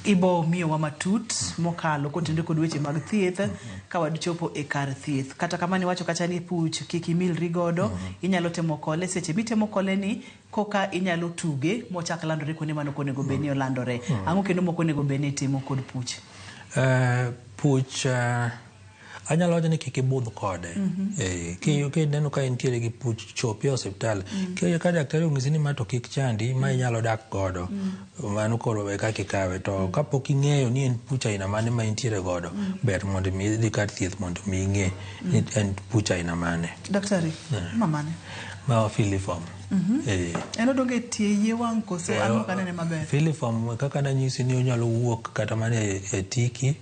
Ibo miyowa matut mokalo kotenore kod weche mag thieth ka wachopo e kar thieth. Kata kamano iwacho kacha ni puch kik imilri godo, inyalo temo kole seche mitemo kole ni koka inyalo tuge mochak landore kuonde mane ok onego bed ni olandore. Ang'o kendo mok onego bed ni itimo kod puch? Puch anyalo wacho ni kik ibudh kode. Kineno ka intiere gi puch chopi e osiptal. Ka daktari onyisi ni ma to kik chandi, ma inyalo dak godo. Mano koro we kaka ikawe. To kapok ing'eyo ni en puch aina mane ma intiere godo, ber mondo mi idhi kar thieth mondo mi ing'e ni en puch aina mane. Daktari, ma mane? Ma filiform. En odong e tie yie wang' koso an ok anene maber? Filiform kaka nanyisi ni onyalo wuok kata mana e tiki.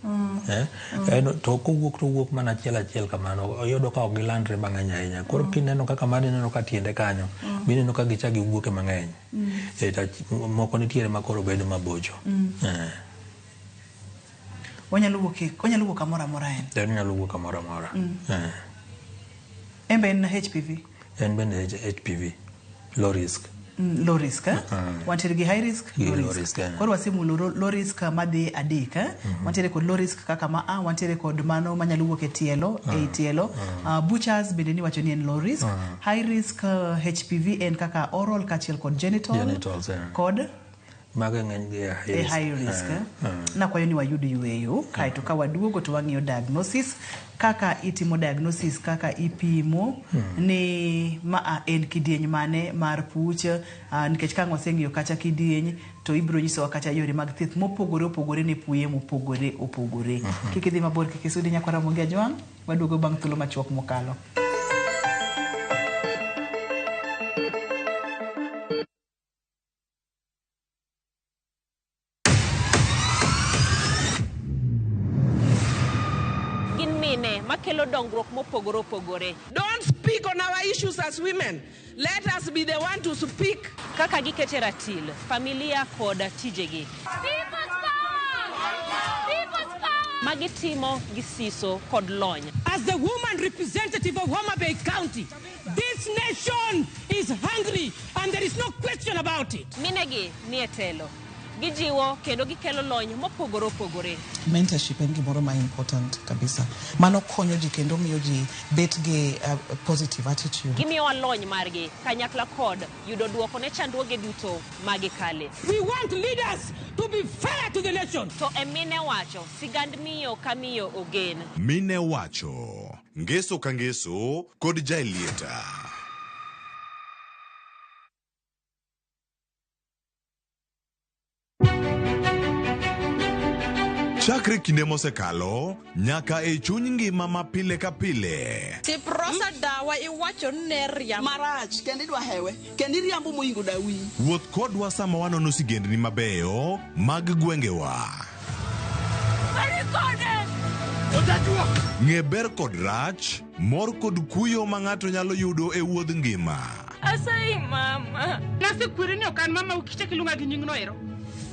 En to kowuok to owuok mana achiel achiel kamano. Oyudo ka ok gilandre mang'eny ahinya. Koro kineno kaka mano ineno ka tiende kanyo, mineno ka gichak giwuok e mang'eny. To moko nitiere ma koro bedo mabocho. Onyalo wuok kamoro amora en? En onyalo wuok kamoro amora. En be en HPV? En bende HPV. Low risk. Low risk, eh? Wantiere gi high risk, Gi low low risk. risk, Koro wasemulo low risk madhi 3, eh? Wantiere kod low risk kaka ma a, wantiere kod mano manyalo wuok e tielo, ei tielo. Butchers bende niwacho ni en low risk. High risk HPV en kaka oral kaachiel kod genital. Genitals, Kod Mago ng'eny gi e high e risk. high risk. Nakwayo ni wayud yueyo kaeto ka waduogo to wang'iyo diagnosis kaka itimo diagnosis kaka ipimo ni ma en kidieny mane mar puch nikech ka ang' waseng'iyo kacha kidieny to ibiro nyisowa kacha yore mag thieth mopogore opogore ne puye mopogore opogore. Kik idhi mabor, kik isudi nyakwara Ramogi Ajwang', waduogo bang' thuolo machuok mokalo. Gin mine makelo dongruok mopogore opogore. Don't speak on our issues as women. Let us be the one to speak. Kaka gikete ratil, familia kod tijegi. Magitimo gi siso kod lony. As the woman representative of Homa Bay County, this nation is hungry and there is no question about it. Minegi ni e telo. Gijiwo kendo gikelo lony mopogore opogore. Mentorship en gimoro ma important kabisa. Mano konyo ji kendo miyo ji bet gi positive attitude. Gimiyowa lony margi kanyakla kod yudo duoko ne chandruoge duto magikale. We want leaders to be fair to the nation. To e mine wacho, sigand miyo ka miyo ogen. Mine wacho, ngeso ka ngeso kod Jaelieta. Chakre kinde mosekalo nyaka e chuny ngima ma pile ka pile. Tiprosa dawa iwacho ni ne riambo. Marach kendo idwa hewe kendo iriambo moingo dawi. Wuoth kodwa sama wanono sigendni mabeyo mag gwengewa. Ng'e ber kod rach, mor kod kuyo ma ng'ato nyalo yudo e wuodh ngima. Asayi mama. Nasekweri ni ok an mama ukichak iluonga gi nyingno ero.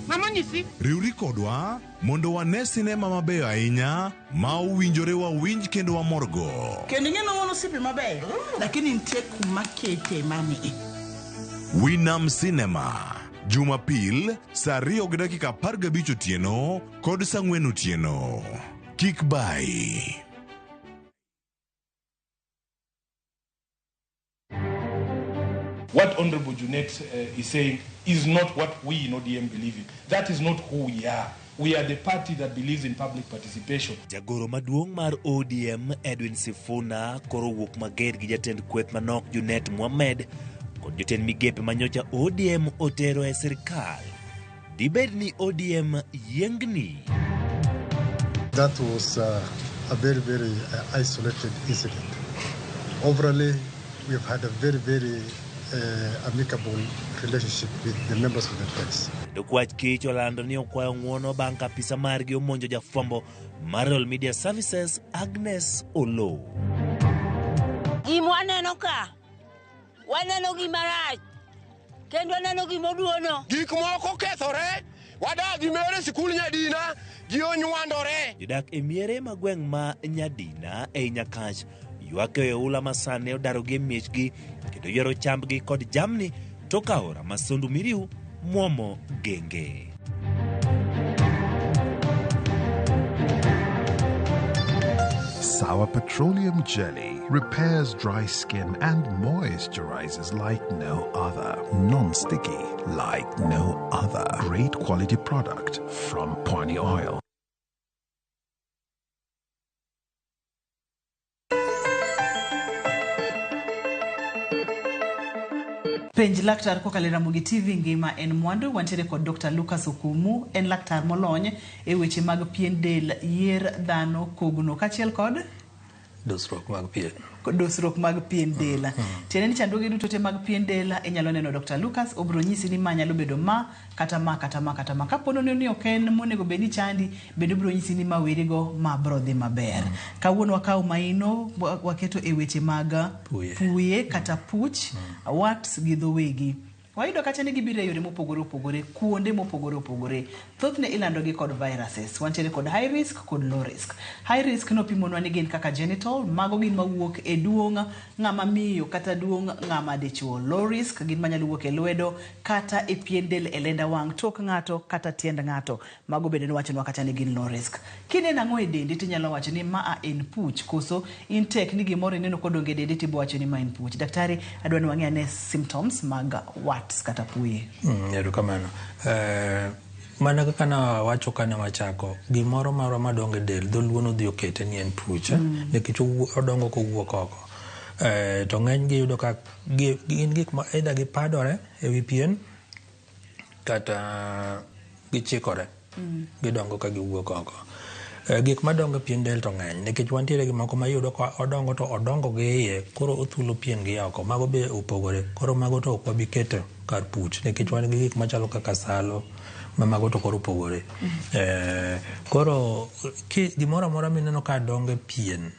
Mama onyisi. Riwri kodwa mondo wane sinema mabeyo ahinya ma owinjore wawinj kendo wamorgo. Kendo ing'e ni wan osiepe mabeyo, lakini nitie kuma kete mani. Winam Cinema Jumapil saa 2:15 otieno kod saa 4 otieno. Kik bayi. What Honorable Junet is saying is not what we in ODM believe in. That is not who we are. We are the party that believes in public participation. Jagoro maduong' mar ODM Edwin Sifuna koro wuok mager gi jatend kweth manok Junet Mohamed kod jotend migepe manyocha ODM otero e sirkal. Dibed ni ODM yiengni? That was a very, very isolated incident. Overall, we've had a very, very amicable relationship with the members of the press. Kendo Kwach Kich olando ni okwayo ng'uono bang' ka apisa margi omonjo jafwambo mar Royal Media Services Agnes Oloo. Gima waneno ka, waneno gima rach, kendo waneno gima oduono. Gik moko kethore, wadagi mere sikul Nyadina, ji onywandore. Jodak e miere ma gweng' ma Nyadina ei Nyakach ywak e oula ma sani odarogi e miechgi kendo ywero chambgi kod jamni tok aora ma Sondu Miriu mwomo genge. Sour petroleum jelly repairs dry skin and moisturizes like no other. Non-sticky like no other. Great quality product from Pwani Oil. Penj laktar kokalo e Ramogi TV ngima en mwandu. Wantiere kod Dr. Lucas Okumu, en laktar molony e weche mag pien del, yier dhano, kogno kaachiel kod dosruok mag pien. Dosruok mag pien del. Tiende ni chandruoge duto te mag pien del inyalo neno Dr. Lucas, obiro nyisi ni ma nyalo bedo ma kata ma kata ma kata ma. Kapo ni ok en monego bed ni chandi, bende obiro nyisi ni ma werigo ma biro dhi maber. Kawuono wakawo maino waketo e weche mag puye kata puch, warts gi dho wegi. Wayudo kacha ni gibiro e yore mopogore opogore, kuonde mopogore opogore. Thothne ilandogi kod viruses. Wantiere kod high risk kod low risk. High risk nopimonwa ni gin kaka genital, mago gin mawuok e duong' ng'ama miyo kata duong' ng'ama dichuo. Low risk gin manyalo wuok e lwedo kata e pien del e lenda wang', tok ng'ato kata tiend ng'ato. Mago bende nowachonwa kacha ni gin low risk. Kineno ang'o e dendi tinyalo wacho ni maa en puch, koso in tek ni gimoro ineno kodongo e dendi tibo wacho ni ma en puch. Daktari, adwa ni wang'e ane symptoms mag warts kata puye. Erokamano. Mana kaka nawacho kane wachako, gimoro marwa madongo e del, dholuo nodhi okete ni en puch, nikech odongo kowuok oko. To ng'eny gi yudo ka gin gik ma either gipadore ewi pien kata gichikore, gidongo ka giwuok oko. Gik madongo e pien del to ng'eny nikech wantiere gi moko mayudo ka odongo to odongo gi iye, koro othulo pien gi oko, mago be opogore. Koro mago to ok wabi keto kar puch nikech wan gi gik machalo kaka salo ma mago to koro opogore. Koro gimoro amora mineno ka dongo e pien,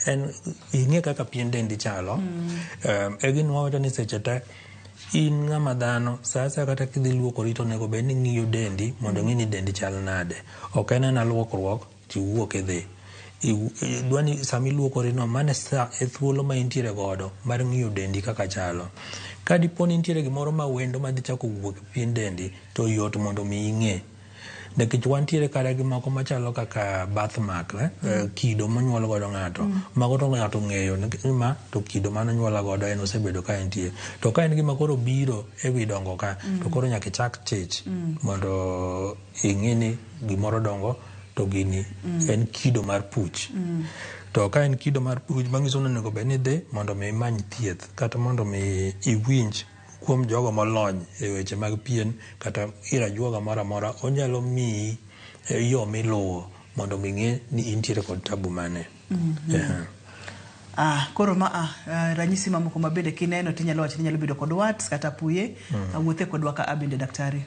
en ing'e kaka pien dendi chalo. E gin wawacho ni seche te in ng'ama dhano, sa asaya kata kidhi luokori to onego bed ni ing'iyo dendi mondo ing'i ni dendi chal nade. Ok en ena luokruok tiwuok idhi. Dwani sama iluokori no, mano e thuolo ma intiere godo mar ng'iyo dendi kaka chalo. Ka dipo ni nitiere gimoro ma wendo madhi chako wuok e pien dendi, to yot mondo mi ing'e. Nikech wantiere kata gi moko machalo kaka birthmark, kido monyuol godo ng'ato. Mago to ng'ato ong'eyo ni ma to kido manonyuola godo en osebedo ka entie. To ka en gima koro biro ewi dongo ka, to koro nyaka ichak chich mondo ing'e ni gimoro dongo to gini en kido mar puch. To ka en kido mar puch, manyiso ni onego bed ni idhi mondo mi imany thieth kata mondo mi iwinj kuom jogo molony e weche mag pien kata ir ajuoga moro amora, onyalo miyi yo miluwo mondo mi ing'e ni intiere kod tabu mane. Koro ma ranyisi mamoko ma bende kineno tinyalo wacho ni nyalo bedo kod warts kata puye, awuothe kodwa ka bende daktari.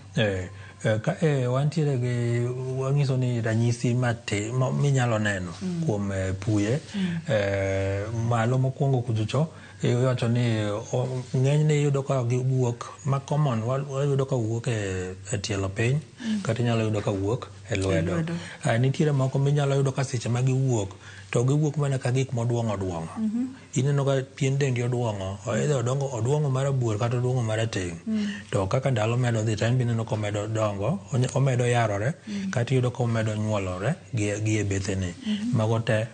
Ka wantiere gi wang'iso ni ranyisi mate minyalo neno kuom puye, malo mokwongo kuchocho iwacho ni ng'enyne iyudo ka giwuok ma common, wayudo ka wuok e tielo piny, kata inyalo yudo ka wuok e lwedo. Nitiere moko minyalo yudo ka seche ma giwuok to giwuok mana ka gik moduong'o oduong'o. Ineno ka pien dendi oduong'o, either odongo oduong'o marabuor kata oduong'o marateng'. To kaka ndalo medo dhi to en be ineno komedo dongo, omedo yarore, kata iyudo komedo nyuolore gi e bethene. Mago te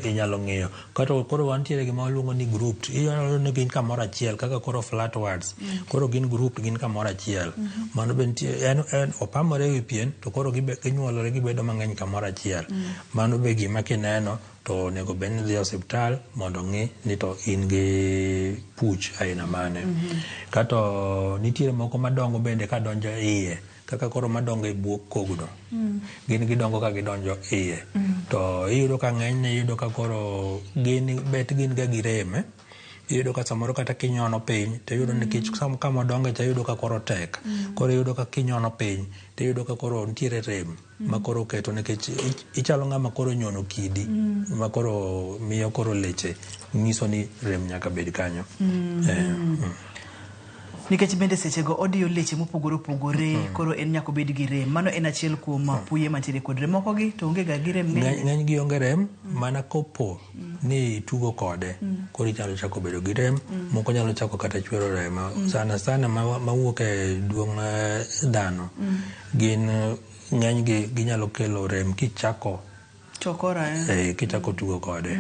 inyalo ng'iyo. Kato koro wantiere gi ma waluongo ni grouped. Inyalo yudo ni gin kamoro achiel kaka koro flat warts. Koro gin grouped, gin kamoro achiel. Mano be nitie, en opamore ewi pien to koro ginyuolore gibedo mang'eny kamoro achiel. Mano be gima kineno to onego bed ni idhi e osiptal mondo ong'i ni to in gi puch aina mane. Kato nitiere moko madongo bende kadonjo iye, kaka koro madongo e bwo kogno. Gin gidongo ka gidonjo iye. To iyudo ka ng'enyne iyudo ka koro gin bet gin ga gi rem, Iyudo ka samoro kata kinyono piny to iyudo nikech kama odonge cha iyudo ka koro tek. Koro iyudo ka kinyono piny to iyudo ka koro nitiere rem ma koro oketo nikech ichalo ng'ama koro nyono kidi ma koro miyo koro leche nyiso ni rem nyaka bed kanyo. Nikech bende sechego odiyo leche mopogore opogore, koro en nyaka obed gi rem. Mano en achiel kuom puye mantiere kod rem. Moko gi to onge ga gi rem ng'eny. Ng'eny gi onge rem, mana kopo ni itugo kode, koro inyalo chako bedo gi rem, moko nyalo chako kata chwero remo. Sana sana mawuok e duong' dhano, gin ng'eny gi ginyalo kelo rem kichako Chokora, eh? Kichako tugo kode.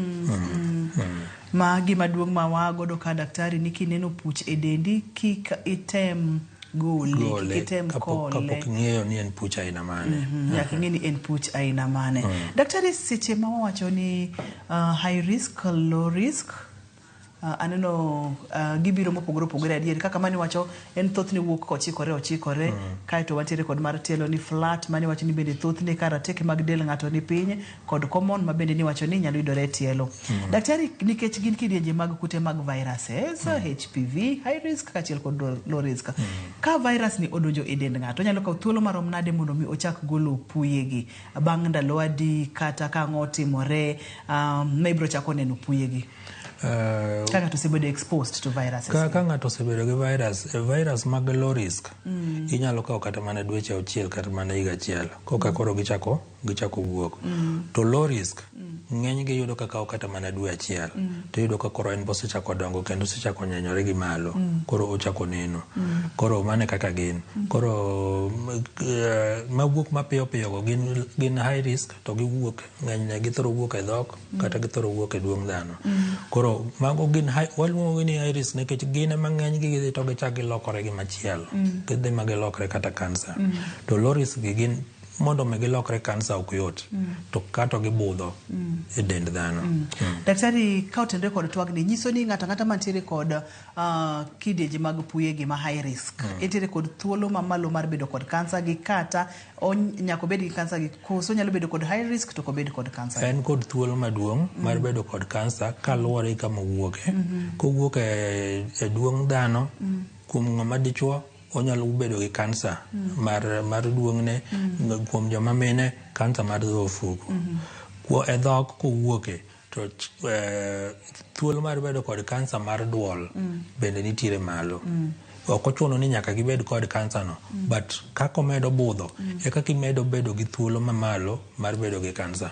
Ma gima duong' ma wagodo ka daktari ni kineno puch e dendi kik item gole, kik item kole. Kapok ing'eyo ni en puch aina mane. Nyaka ing'e ni en puch aina mane. Daktari, seche ma wawacho ni high risk, low risk, aneno gibiro mopogore opogore adier. Kaka mani wacho en thothne wuok kochikore ochikore, kaeto wantiere kod mar tielo ni flat, mani wacho ni bende thothne ka rateke mag del ng'ato ni piny, kod common ma bende ni wacho ni nyalo yudore e tielo. Daktari, nikech gin kidienje mag kute mag viruses, HPV, high risk kaachiel kod low risk. Ka virus ni odonjo e dend ng'ato, onyalo kawo thuolo marom nade mondo mi ochak golo puyegi? Bang' ndalo adi kata ka ang'o otimore, ma ibiro chako neno puyegi? Ka ng'ato osebedo exposed to viruses. Ka ng'ato osebedo gi virus, virus mag low risk, inyalo kawo kata mana dweche 6 kata mana higa achiel koka koro gichako wuok. To low risk, ng'eny gi yudo ka kawo kata mana dwe achiel, to iyudo ka koro en bosechako dongo kendo osechako nyenyore gi malo, koro ochako neno. Koro mano e kaka gin. Koro mawuok mapiyo piyo go gin high risk, to giwuok ng'enyne githoro wuok e dhok kata githoro wuok e duong' dhano. Koro mago gin waluongo gi ni high risk nikech gin ema ng'eny gi gidhi to gichak gilokore gi machielo. Gidhi ma gilokre kata kansa. To low risk gi gin mondo mi gilokre kansa ok yot, to kato gibudho e dend dhano. Daktari, ka otenore kod twagni, nyiso ni ng'ato ang'ata mantiere kod kidienje mag puyegi ma high risk, entiere kod thuolo mamalo mar bedo kod kansa gi, kata nyaka obed gi kansa gi, koso nyalo bedo kod high risk to ok obed kod kansa? En kod thuolo maduong' mar bedo kod kansa kaluwore gi kama owuoke. Kowuok e duong' dhano, kuom ng'ama dichuo onyalo bedo gi kansa mar duong'ne, kuom joma mine kansa mar dho ofuku. E dhok kowuoke to thuolo mar bedo kod kansa mar duol bende nitiere malo. Ok ochuno ni nyaka gibed kod kansa no, but kaka omedo budho, e kaka imedo bedo gi thuolo mamalo mar bedo gi kansa.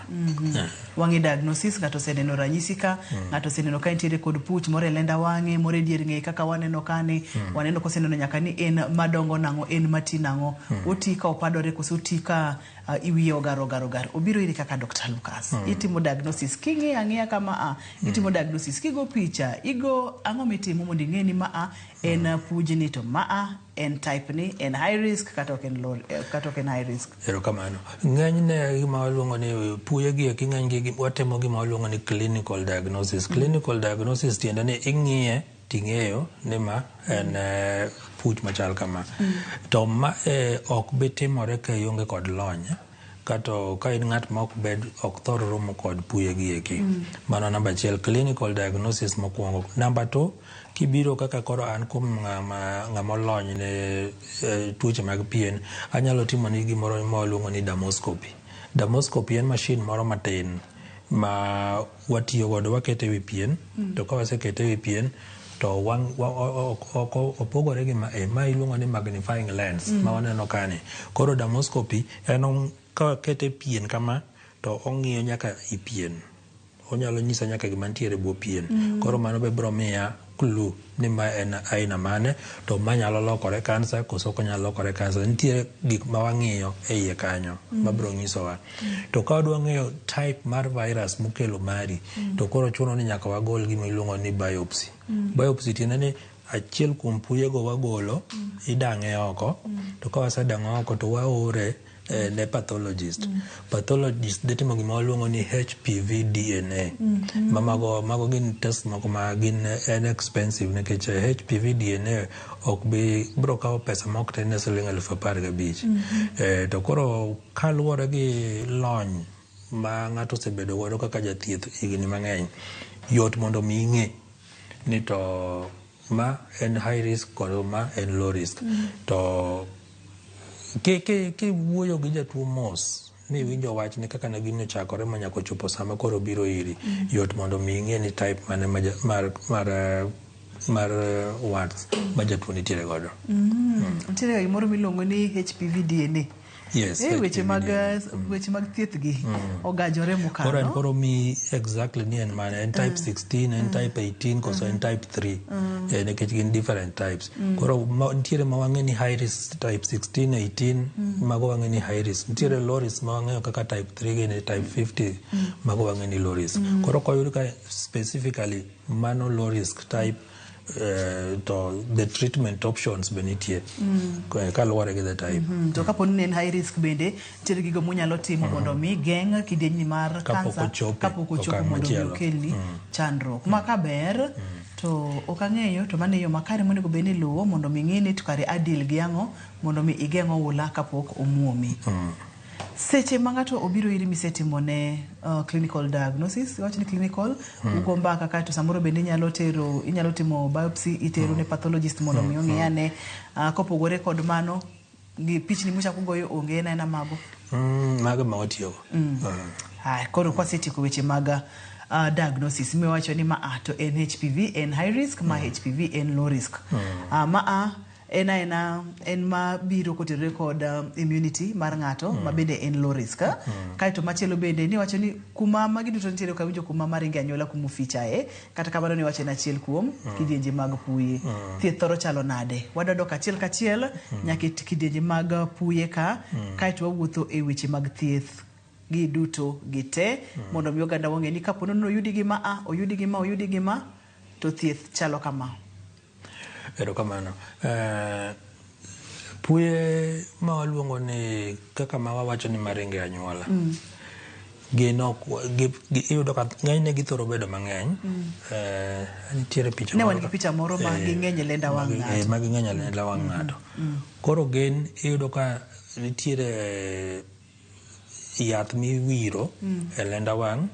Wang'e diagnosis, ng'ato oseneno ranyisi ka, ng'ato oseneno ka entiere kod puch moro e lenda wang'e, moro e dier ng'eye kaka waneno kani, waneno koseneno nyaka ni en madongo nang'o, en mati nang'o, oti ka opadore koso oti ka iwiye ogar ogar ogar. Obiro iri kaka Dr. Lucas. Itimo diagnosis, king'iyo ang'iya kama a, itimo diagnosis, kigo picha, igo ang'o mitimo mondo ing'e ni ma a en pujni to ma a en type ni, en high risk kata ok en low, kata ok en high risk. Erokamano. Ng'enyne gima waluongo ni puye gi eki ng'eny gi watimo gima waluongo ni clinical diagnosis. Clinical diagnosis tiende ni ing'iye ting'eyo ni ma en puch machal kama. To ma ok bi timore ka ionge kod lony, kata ka in ng'at ma ok thor romo kod puye gi eki. Mano namba achiel, clinical diagnosis mokwongo. Namba 2, kibiro kaka koro an kuom ng'ama olony ne tuoche mag pien, anyalo timo ni gimoro ma waluongo ni dermoscopy. Dermoscopy en machine moro matin ma watiyo godo, wakete ewi pien, to ka wasekete ewi pien to opogore gi ma iluongo ni magnifying lens ma waneno kani. Koro dermoscopy en ka wakete pien kama to ong'iyo nyaka i pien. Onyalo nyisa nyaka gima nitiere bwo pien. Koro mano be biro miya clue ni ma en aina mane, to ma nyalo lokore kansa koso ok onyal lokore kansa. Nitiere gik ma wang'iyo e iye kanyo mabiro nyisowa. To ka wadwa ng'eyo type mar virus mokelo mari, to koro chuno ni nyaka wagol gima iluongo ni biopsy. Biopsy tiende ni achiel kuom puyego wagolo, idang'e oko, to ka wasedang'e oko to waore ne pathologist. Pathologist dhi timo gima waluongo ni HPV DNA. Ma mago gin test moko ma gin en expensive nikech HPV DNA ok bi biro kawo pesa ma ok tin ne siling 15,000. To koro kaluwore gi lony ma ng'ato osebedo godo kaka jathieth higni mang'eny, yot mondo mi ing'e ni to ma en high risk kod ma en low risk. To kiwuoyo gi jatuo mos miwinjo wachne kaka ne gini ochakore ma nyaka ochopo sama koro obiro iri, yot mondo mi ing'e ni type mane mar warts ma jatuo nitiere godo. Nitiere gimoro miluongo ni HPV DNA. Yes. Eh, weche HPV mag DNA. weche mag thieth gi ogajore Koro en mokalo. koro mi exactly ni en mane, en type 16, en type 18 koso en type 3. Nikech gin different types. Koro nitiere ma wang'e ni high risk type 16, 18, mago wang'e ni high risk. Nitiere low risk ma wang'eyo kaka type 3 gini, type 50, mago wang'e ni low risk. Koro koyud ka specifically mano low risk type, to the treatment options be nitie kaluwore gi the type. To kapo ni en high risk bende nitiere gigo munyalo timo mondo mi geng' kidienyni mar Kapok kansa ochopo kapok ochopo okang' mondo mi machielo. okelni chandruok. Ma kaber to ok ang'eyo to mano e yo makare monego bed ni iluwo mondo mi ing'e ni to kare adil gi ang'o mondo mi igeng' oula kapok omuomi. Seche ma ng'ato obiro iri misetimone clinical diagnosis, iwacho ni clinical, ugo mbaka kaeto samoro bende inyalo timo biopsy, itero ne pathologist mondo mi ong'i ane. Kopogore kod mano, gi pichni muchako goyo onge en aena mago. Mago ma watiyogo. Haya, koro kwasetieko weche mag diagnosis miwacho ni ma a to en HPV en high risk, ma HPV en low risk. Ma a en aena en ma biro kotenore kod immunity mar ng'ato ma bende en low risk. Kaeto machielo bende niwacho ni kuma magi duto nitiere ok awinjo kuma maringe anyuola kuma ofichae, kata kamano niwacho en achiel kuom kidienje mag puye. Thieth thoro chalo nade? Wadwa dok achiel kachiel nyaka e kidienje mag puye ka, kaeto wawuotho e weche mag thieth gi duto gi te mondo mi oganda wang'e ni kapo ni oyudi gi ma a, oyudi gi ma, oyudi gi ma, to thieth chalo kama. Erokamano. Puye ma waluongo ni kaka ma wawacho ni maringe anyuola. Gin ok iyudo ka ng'enyne githoro bedo mang'eny. Nitiere picha Ne moro wan gi picha moro ma ging'eny e lenda wang' ng'ato. Ma ging'eny e lenda wang' ng'ato. Koro gin iyudo ka nitiere yath miwiro e lenda wang'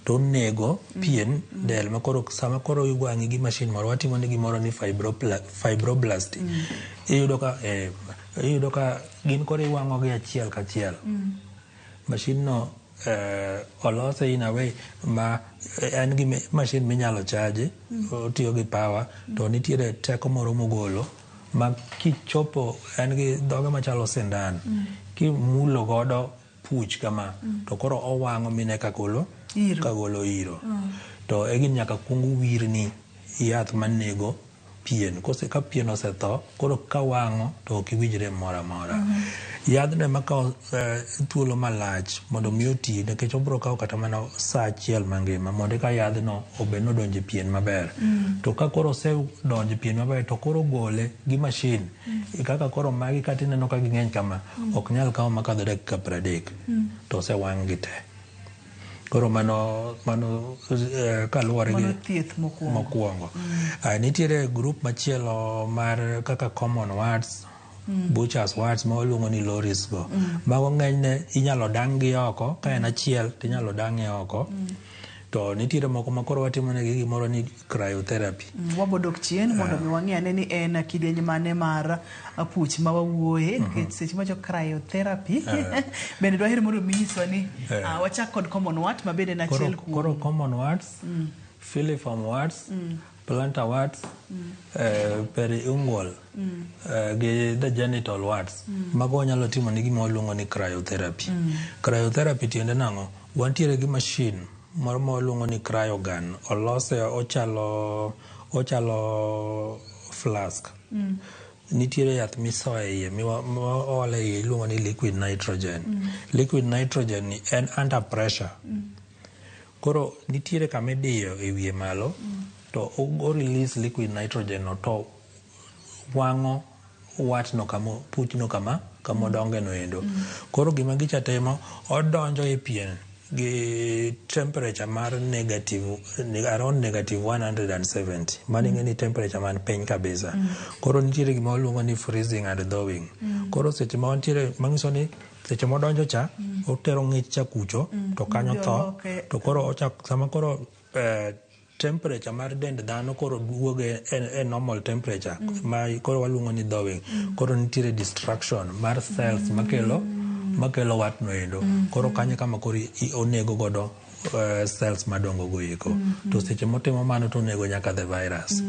to onego pien del ma koro sama koro iwang'e gi mashin moro watimo ne gimoro ni fibroblast. Iyudo ka gin koro iwang'o gi achiel kachiel. Mashin no olose in a way ma en gi mashin minyalo chaji, otiyo gi power, to nitiere teko moro mogolo ma kichopo en gi dhoge machalo sindan, kimulo godo puch kama, to koro owang'o mine kagolo iro. Kagolo iro. To e gin nyaka kuong wirni yath manego pien. Kose ka pien osetho, koro ka wang'o to ok iwinj rem moro amora. Yadhno ema kawo thuolo malach mondo mi oti, nikech obiro kawo kata mana saa achiel mangima mondo eka yadhno obed nodonjo e pien maber. To ka koro osedonjo e pien maber, to koro gole gi mashin. Kaka koro magi kata ineno ka ging'eny kama, ok nyal kawo makadho dakika 30, to osewang' gi te. Koro mano kaluwore gi Mano thieth mokwongo. Mokwongo. Nitiere group machielo mar kaka common warts, butchers warts ma waluongo ni low risk go. Mago ng'enyne inyalo dang' gi oko, ka en achiel to inyalo dang'e oko. To nitiere moko ma koro watimo negi gimoro ni cryotherapy. Wabo dok chien mondo mi wang'i ane ni en kidieny mane mar puch ma wawuoye, nikech seche mawacho cryotherapy bende dwaher mondo mi nyiswa ni wachak kod common wart ma bende en achiel kuom Koro common warts, filiform warts, plantar warts, periungual, gi the genital warts. Mago wanyalo timo ni gima waluongo ni cryotherapy. Cryotherapy tiende nang'o? Wantiere gi machine moro ma waluongo ni cryogun. Olose ochalo flask. Nitiere yath misoyo e iye, miolo e iye iluongo ni liquid nitrogen. Liquid nitrogen ni en under pressure. Koro nitiere kama idiyo e wiye malo, to o release liquid nitrogen no to wang'o wart no kama puchno kama odonge no endo. Koro gima gicha timo, odonjo e pien gi temperature mar negative, around negative 170. Mano ing'e ni temperature man piny kabisa. Koro nitiere gima waluongo ni freezing and thawing. Koro seche ma wantiere, manyiso ni seche modonjo cha, otero ng'ich cha kucho, to kanyo tho. Joloke. To koro ochak, sama koro temperature mar dend dhano koro duogo e normal temperature ma koro waluongo ni thawing. Koro nitiere destruction mar cells makelo wat no endo. Koro kanyo kama koro onego godo cells madongo go eko. To seche motimo mano to onego nyaka the virus.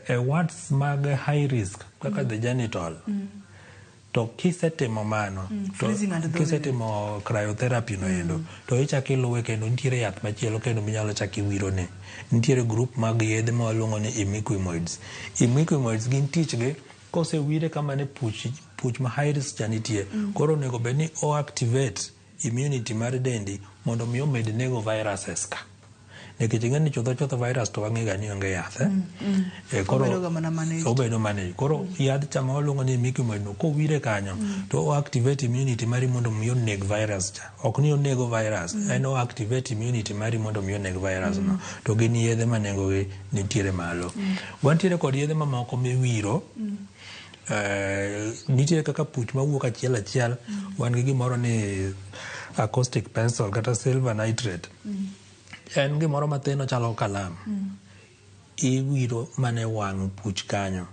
E warts mag high risk kaka the genital, to kisetimo mano to Freezing and thawing. Kisetimo cryotherapy no endo to ichako iluwe kendo nitiere yath machielo kendo minyalo chak iwirone. Nitiere group mag yedhe ma waluongo ni imiquimoids. Imiquimoids gin tichgi kosewire kama ne puch ma high risk cha nitie, koro onego bed ni o activate immunity mar dendi mondo mi omed nego viruses ka, nikech ing'e ni chutho chutho virus to wang'e ga ni onge yath, eh? Koro Obedo ga mana managed. Obedo managed. Koro yadh cha ma waluongo ni imiquimod no kowire kanyo to o activate immunity mari mondo mi oneg virus cha. Ok ni onego virus, en o activate immunity mari mondo mi oneg virus no. To gin yedhe ma nengo gi nitiere malo. Wantiere kod yedhe mamoko miwiro. Nitie kaka puch mawuok achiel achiel. Wan gi gimoro ni acoustic pencil kata silver nitrate. En gimoro mathin ochalo kalam. Iwiro mana e wang' puch kanyo.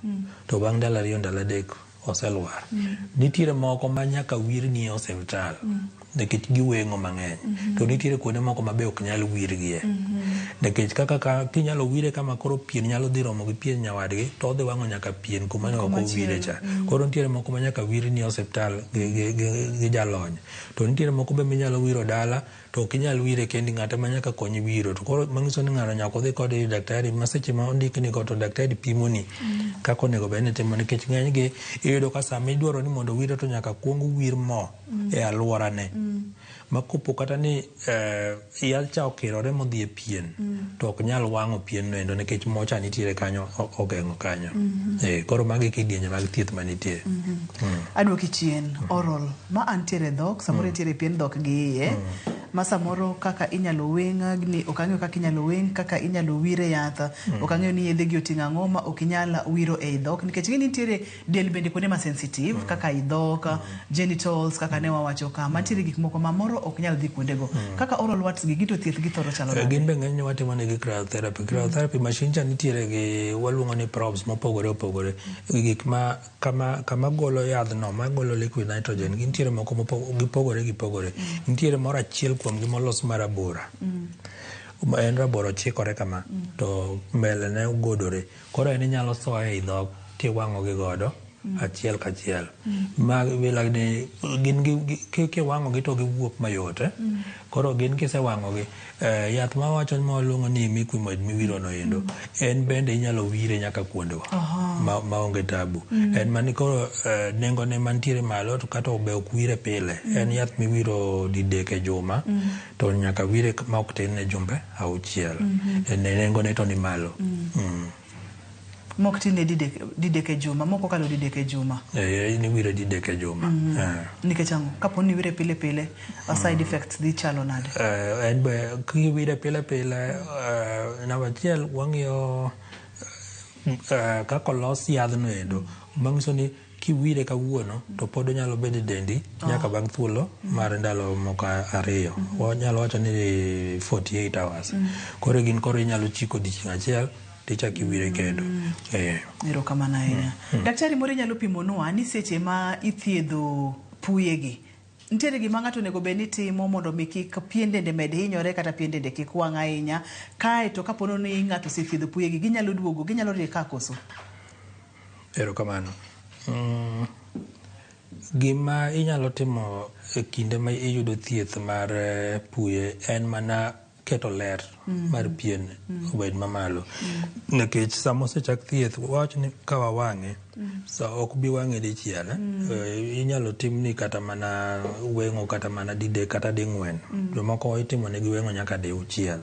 To bang' ndalo 2, ndalo 3 oselwar. Nitiere moko ma nyaka wirni e osiptal nikech giweng'o mang'eny. To nitiere kuonde moko ma be ok nyal wirgie. Nikech kaka ka kinyalo wire kama koro pien nyalo dhi romo gi pien nyawadgi to odhi wang'o nyaka pien kuma ne ok owire cha. Koro nitiere moko ma nyaka wirni e osiptal gi jalony. To nitiere moko be minyalo wiro dala to ok inyal wire kendi, ng'ato ema nyaka konyi wiro. To koro manyiso ni ng'ano nyaka odhi kode ir daktari ma seche ma ondikni go to daktari pimoni kaka onego bed ni itimo, nikech ng'eny gi iyudo ka sama idwaro ni mondo wire to nyaka kuong wir mo e alworane. Ma kopo kata ni yadh cha okirore modhi e pien to ok nyal wang'o pien no endo nikech mo cha nitiere kanyo ogeng'o kanyo. Koro magi kidienje mag thieth manitie. Aduoki chien, oral ma antiere e dhok, samoro entiere e pien dhok gi iye, ma samoro kaka inyalo weng' ni ok ang'eyo kaka inyalo weng', kaka inyalo wire yath, ok ang'eyo ni yedhe gi oting'o ang'o ma ok inyal wiro ei dhok, nikech ing'e ni nitiere del bende kuonde ma sensitive kaka i dhok, genitals kaka ne wawacho ka, mantiere gik moko ma moro ok nyal dhi kuondego. Kaka oral warts gi, gito thieth gi thoro chalo nade? Gin be ng'enyne watimo negi cryotherapy. Cryotherapy machine cha nitiere gi waluongo ni probes mopogore opogore. Gik ma kama golo yadhno, magolo liquid nitrogen, gintiere moko gipogore gipogore. Nitiere moro achiel kuom gi molos marabora. En rabora ochikore kama, to mbele ne ogodore. Koro en inyalo soye ei dhok tiwang'o gi godo achiel kachiel. Ma bila ni gin gi kiwang'o gi to giwuok mayot. Koro gin kisewang'o gi, yath ma wawacho ma waluongo ni imiquimod miwiro no endo, en bende inyalo wire nyaka kuondego maonge tabu. En mani koro nengo ne mantiere malo to kata be ok wire pile. En yath miwiro didek e juma to nyaka wire ma ok tin ne jumbe 6. En nengo ne to ni malo. Mok tin ne didek e juma, mok okalo didek e juma. Niwire didek e juma. Nikech ang'o? Kapo ni iwire pile pile, side effects dhi chalo nade? En be kiwire pile pile, namba achiel wang'iyo kaka olos yadhno endo, manyiso ni kiwire kawuono to pod onyalo bedo e dendi nyaka bang' thuolo mar ndalo moko 2. Wanyalo wacho ni 48 hours. Koro gin koro inyalo chiko odiochieng' achiel tichako iwire kendo. Erokamano ahinya. Daktari moro inyalo pimonwa ni seche ma ithiedho puyegi, nitiere gima ng'ato onego bed ni timo mondo mi kik pien dende med hinyore kata pien dende kik wang' ahinya. Kae to kapo ni ng'ato osethiedho puyegi, ginyalo duogo, ginyalo rie ka koso? Erokamano. Gima inyalo timo e kinde ma iyudo thieth mar puye en mana keto ler mar pien obed mamalo. Nikech sama osechak thieth, wawach ni ka wawang'e, sa ok bi wang'e dichiel. Inyalo timni kata mana weng'o kata mana didek kata ding'wen. Jomoko itimo negi weng'o nyaka diuchiel.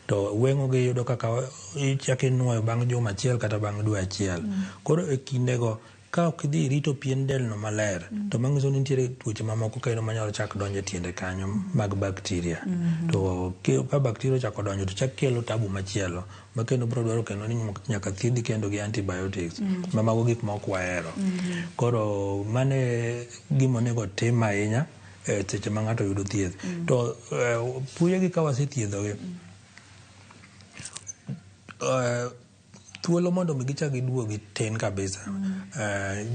To weng'o gi iyudo kaka ichako inuoyo bang' juma achiel kata bang' dwe achiel. Koro e kindego ka ok idhi irito pien delno maler, to manyiso ni nitiere tuoche mamoko kendo manyalo chak donjo e tiende kanyo mag bacteria. To ka bacteria ochako donjo to chak kelo tabu machielo ma kendo biro dwaro kendo ni nyaka thiedhi kendo gi antibiotics. Ma mago gik ma ok wahero. Koro mano e gima onego tim ahinya e seche ma ng'ato yudo thieth. To puyegi ka wasethiedhogi, Thuolo mondo mi gichak giduogi tin kabisa.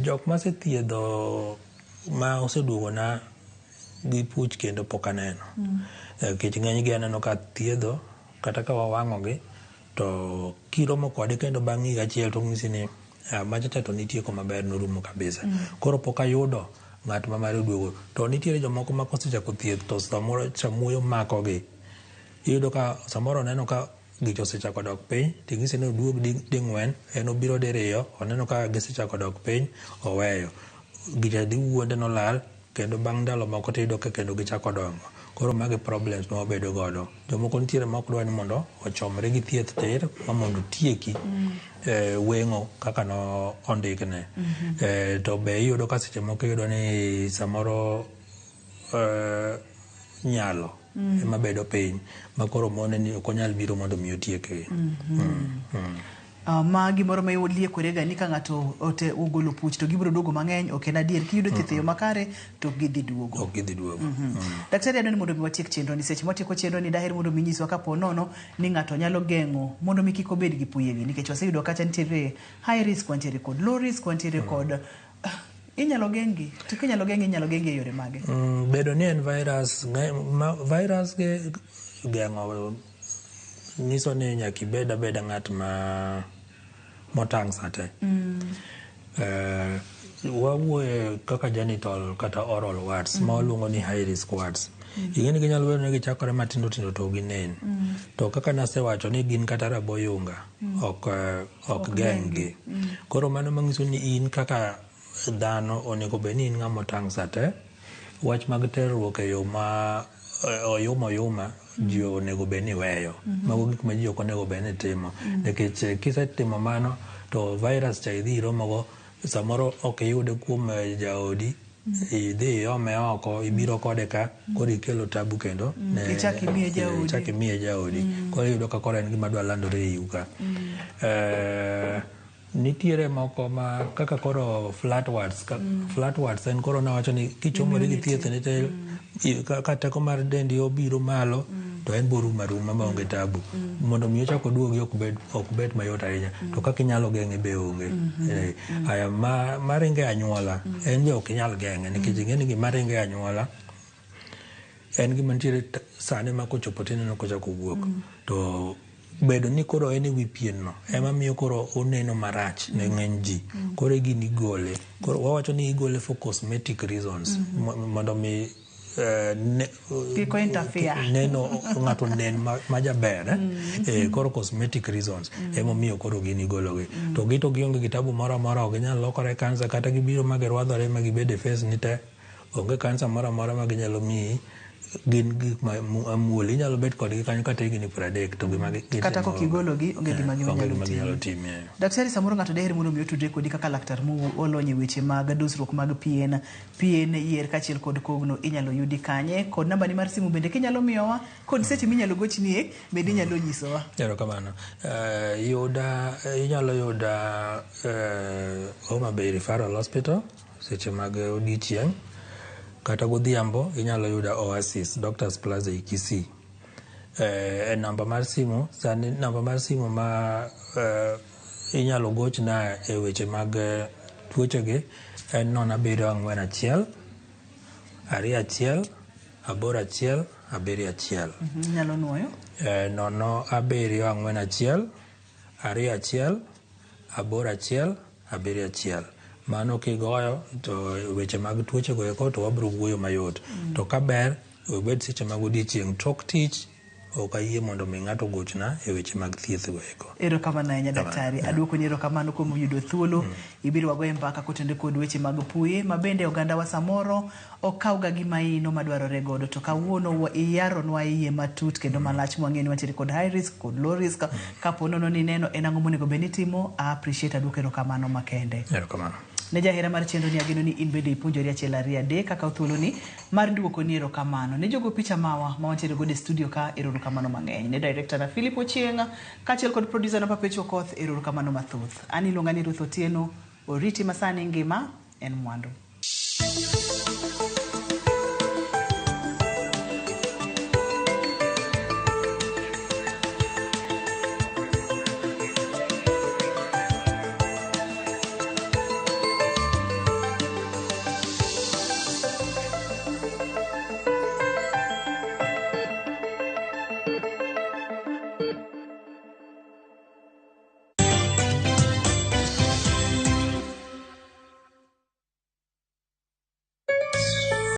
Jok masethiedho ma oseduogona gi puch kendo pok aneno. Nikech ng'eny gi aneno ka thiedho kata ka wawang'o gi to kiromo kode kendo bang' higa achiel to onyisi ni ah, macha cha to nitieko maber norumo kabisa. Koro pok ayudo ng'at ma mare oduogo. To nitiere jomoko ma kosechako thieth to samoro samuoyo makogi. Iyudo ka samoro oneno ka gicha osechako dok piny ting'ise ni oduog ding'wen en obiro diriyo oneno ka gisechako dok piny oweyo. Gicha dhi wuonde nolal kendo bang' ndalo moko tiyudo ka kendo gichako dongo. Koro magi problems ma wabedo godo. Jomoko nitiere ma ok dwa ni mondo ochomre gi thieth tir ma mondo otieki weng'o kaka no ondikne. To be iyudo ka seche moko iyudo ni samoro nyalo ema bedo piny ma koro mone ni ok onyal biro mondo mi otiekgi. Ma gimoro ma iliekore ga ni ka ng'ato ote ogolo puch to gibiro duogo mang'eny ok en adier kiyudo thieth e yo makare to ok gidhi duogo. Ok gidhi duogo. Daktari adwa ni mondo mi watiek chenro ni seche mwatieko chenro ni daher mondo mi nyiswa kapo nono ni ng'ato nyalo geng'o mondo mi kik obed gi puyegi nikech waseyudo kacha nitiere high risk wantiere kod low risk wantiere kod inyalo geng'gi to kinyalo geng'gi inyalo geng'gi e yore mage. Bedo ni en virus, virus ge geng'o nyiso ni nyaka ibed abeda ng'at ma motang' sate. Wawuoye kaka genital kata oral warts ma waluongo ni high risk warts. Ing'e ni ginyalo bedo ni gichakore matindo tindo to ok ginen. To kaka nasewacho ni gin kata rabo yunga ok ok geng'gi. Koro mano manyiso ni in kaka dhano onego bed ni in ng'ama otang' sate. Wach mag terruok e yo ma oyuma oyuma ji onego bed ni weyo. Mago gik ma ji ok onego bed ni timo. Nikech kisetimo mano to virus cha idhi iromogo samoro ok iyude kuom jaodi idhi iome oko ibiro kode ka koro ikelo tabu kendo Ichak imiye jaodi. Ichak imiye jaodi. Koro iyudo ka koro en gima dwa landore e iu ka. Nitiere moko ma kaka koro flat warts ka, flat warts en koro nawacho ni kichomori gi thieth ni te ka teko mar dendi obiro malo to en borumo aruma maonge tabu. Mondo mi ochak oduogi ok bed mayot ahinya. To kaka inyalo geng'e be onge. Aya ma maringo e anyuola en be ok inyal geng'e nikech ing'e ni gima ringo e anyuola en gima nitiere sani ma kochopo tineno kochako wuok. To bedo ni koro en e wi pien no ema miyo koro oneno marach ne ng'eny ji. Koro gini igole. Koro wawacho ni igole for cosmetic reasons. Mondo mi Kik o interfere. Neno ng'ato nen ma jaber eh? Koro cosmetic reasons emomiyo koro gini igologi. To gi to gionge gi tabu moro amora ok ginyal lokore kansa kata gibiro ma girwadhore ma gibedo e face ni te onge kansa moro amora ma ginyalo miyi gin gik ma amuol inyalo bet kodgi kanyo kata higni 30 to gima Kata gitimo kok igologi onge gima onge ginyalo gima ginyalo timo. timi. Daktari samoro ng'ato daher mondo mi otudre kodi kaka laktar molony e weche mag dusruok mag pien, pien, yier kaachiel kod kogno inyalo yudi kanye kod nambani mar simu bende kinyalo miyowa kod seche minyalo gochnie bende inyalo nyisowa. Erokamano. Yuda inyalo yuda Homa Bay Referral Hospital seche mag odiochieng' kata godhiambo inyalo yuda Oasis Doctors Plaza e Kisii. E namba mar simu sani namba mar simu ma inyalo gochna e weche mag tuochegi en 0741 21 81 71. Inyalo nuoyo. 0741 21 81 71. Mano kigoyo to weche mag tuoche go eko to wabiro wuoyo mayot. To kaber obed seche mag odiochieng' tok tich ok ayie mondo mi ng'ato ogochna e weche mag thieth go eko. Erokamano ahinya daktari. Aduoko ni erokamano kuom yudo thuolo ibiro wagoye mbaka kotenore kod weche mag puye ma bende oganda wa samoro ok kawga gi maino madwarore godo to kawuono iyaronwa iye matut kendo malach mwang'eyo ni wantiere kod high risk kod low risk kapo nono ni neno en ang'o monego bed ni itimo I appreciate aduoko erokamano makende. Erokamano. Ne jahera mar chenro ni ageno ni in bende ipuonjori achiel ariyo adek kakaw thuoloni mar duoko ni erokamano. Ne jogo picha mawa ma wantiere godo e studio ka erokamano mang'eny. Ne director na Philip Ochieng' kaachiel kod producer na Perpetual Okoth erokamano mathoth. An iluonga ni Ruth Otieno, oriti masani ngima en mwandu.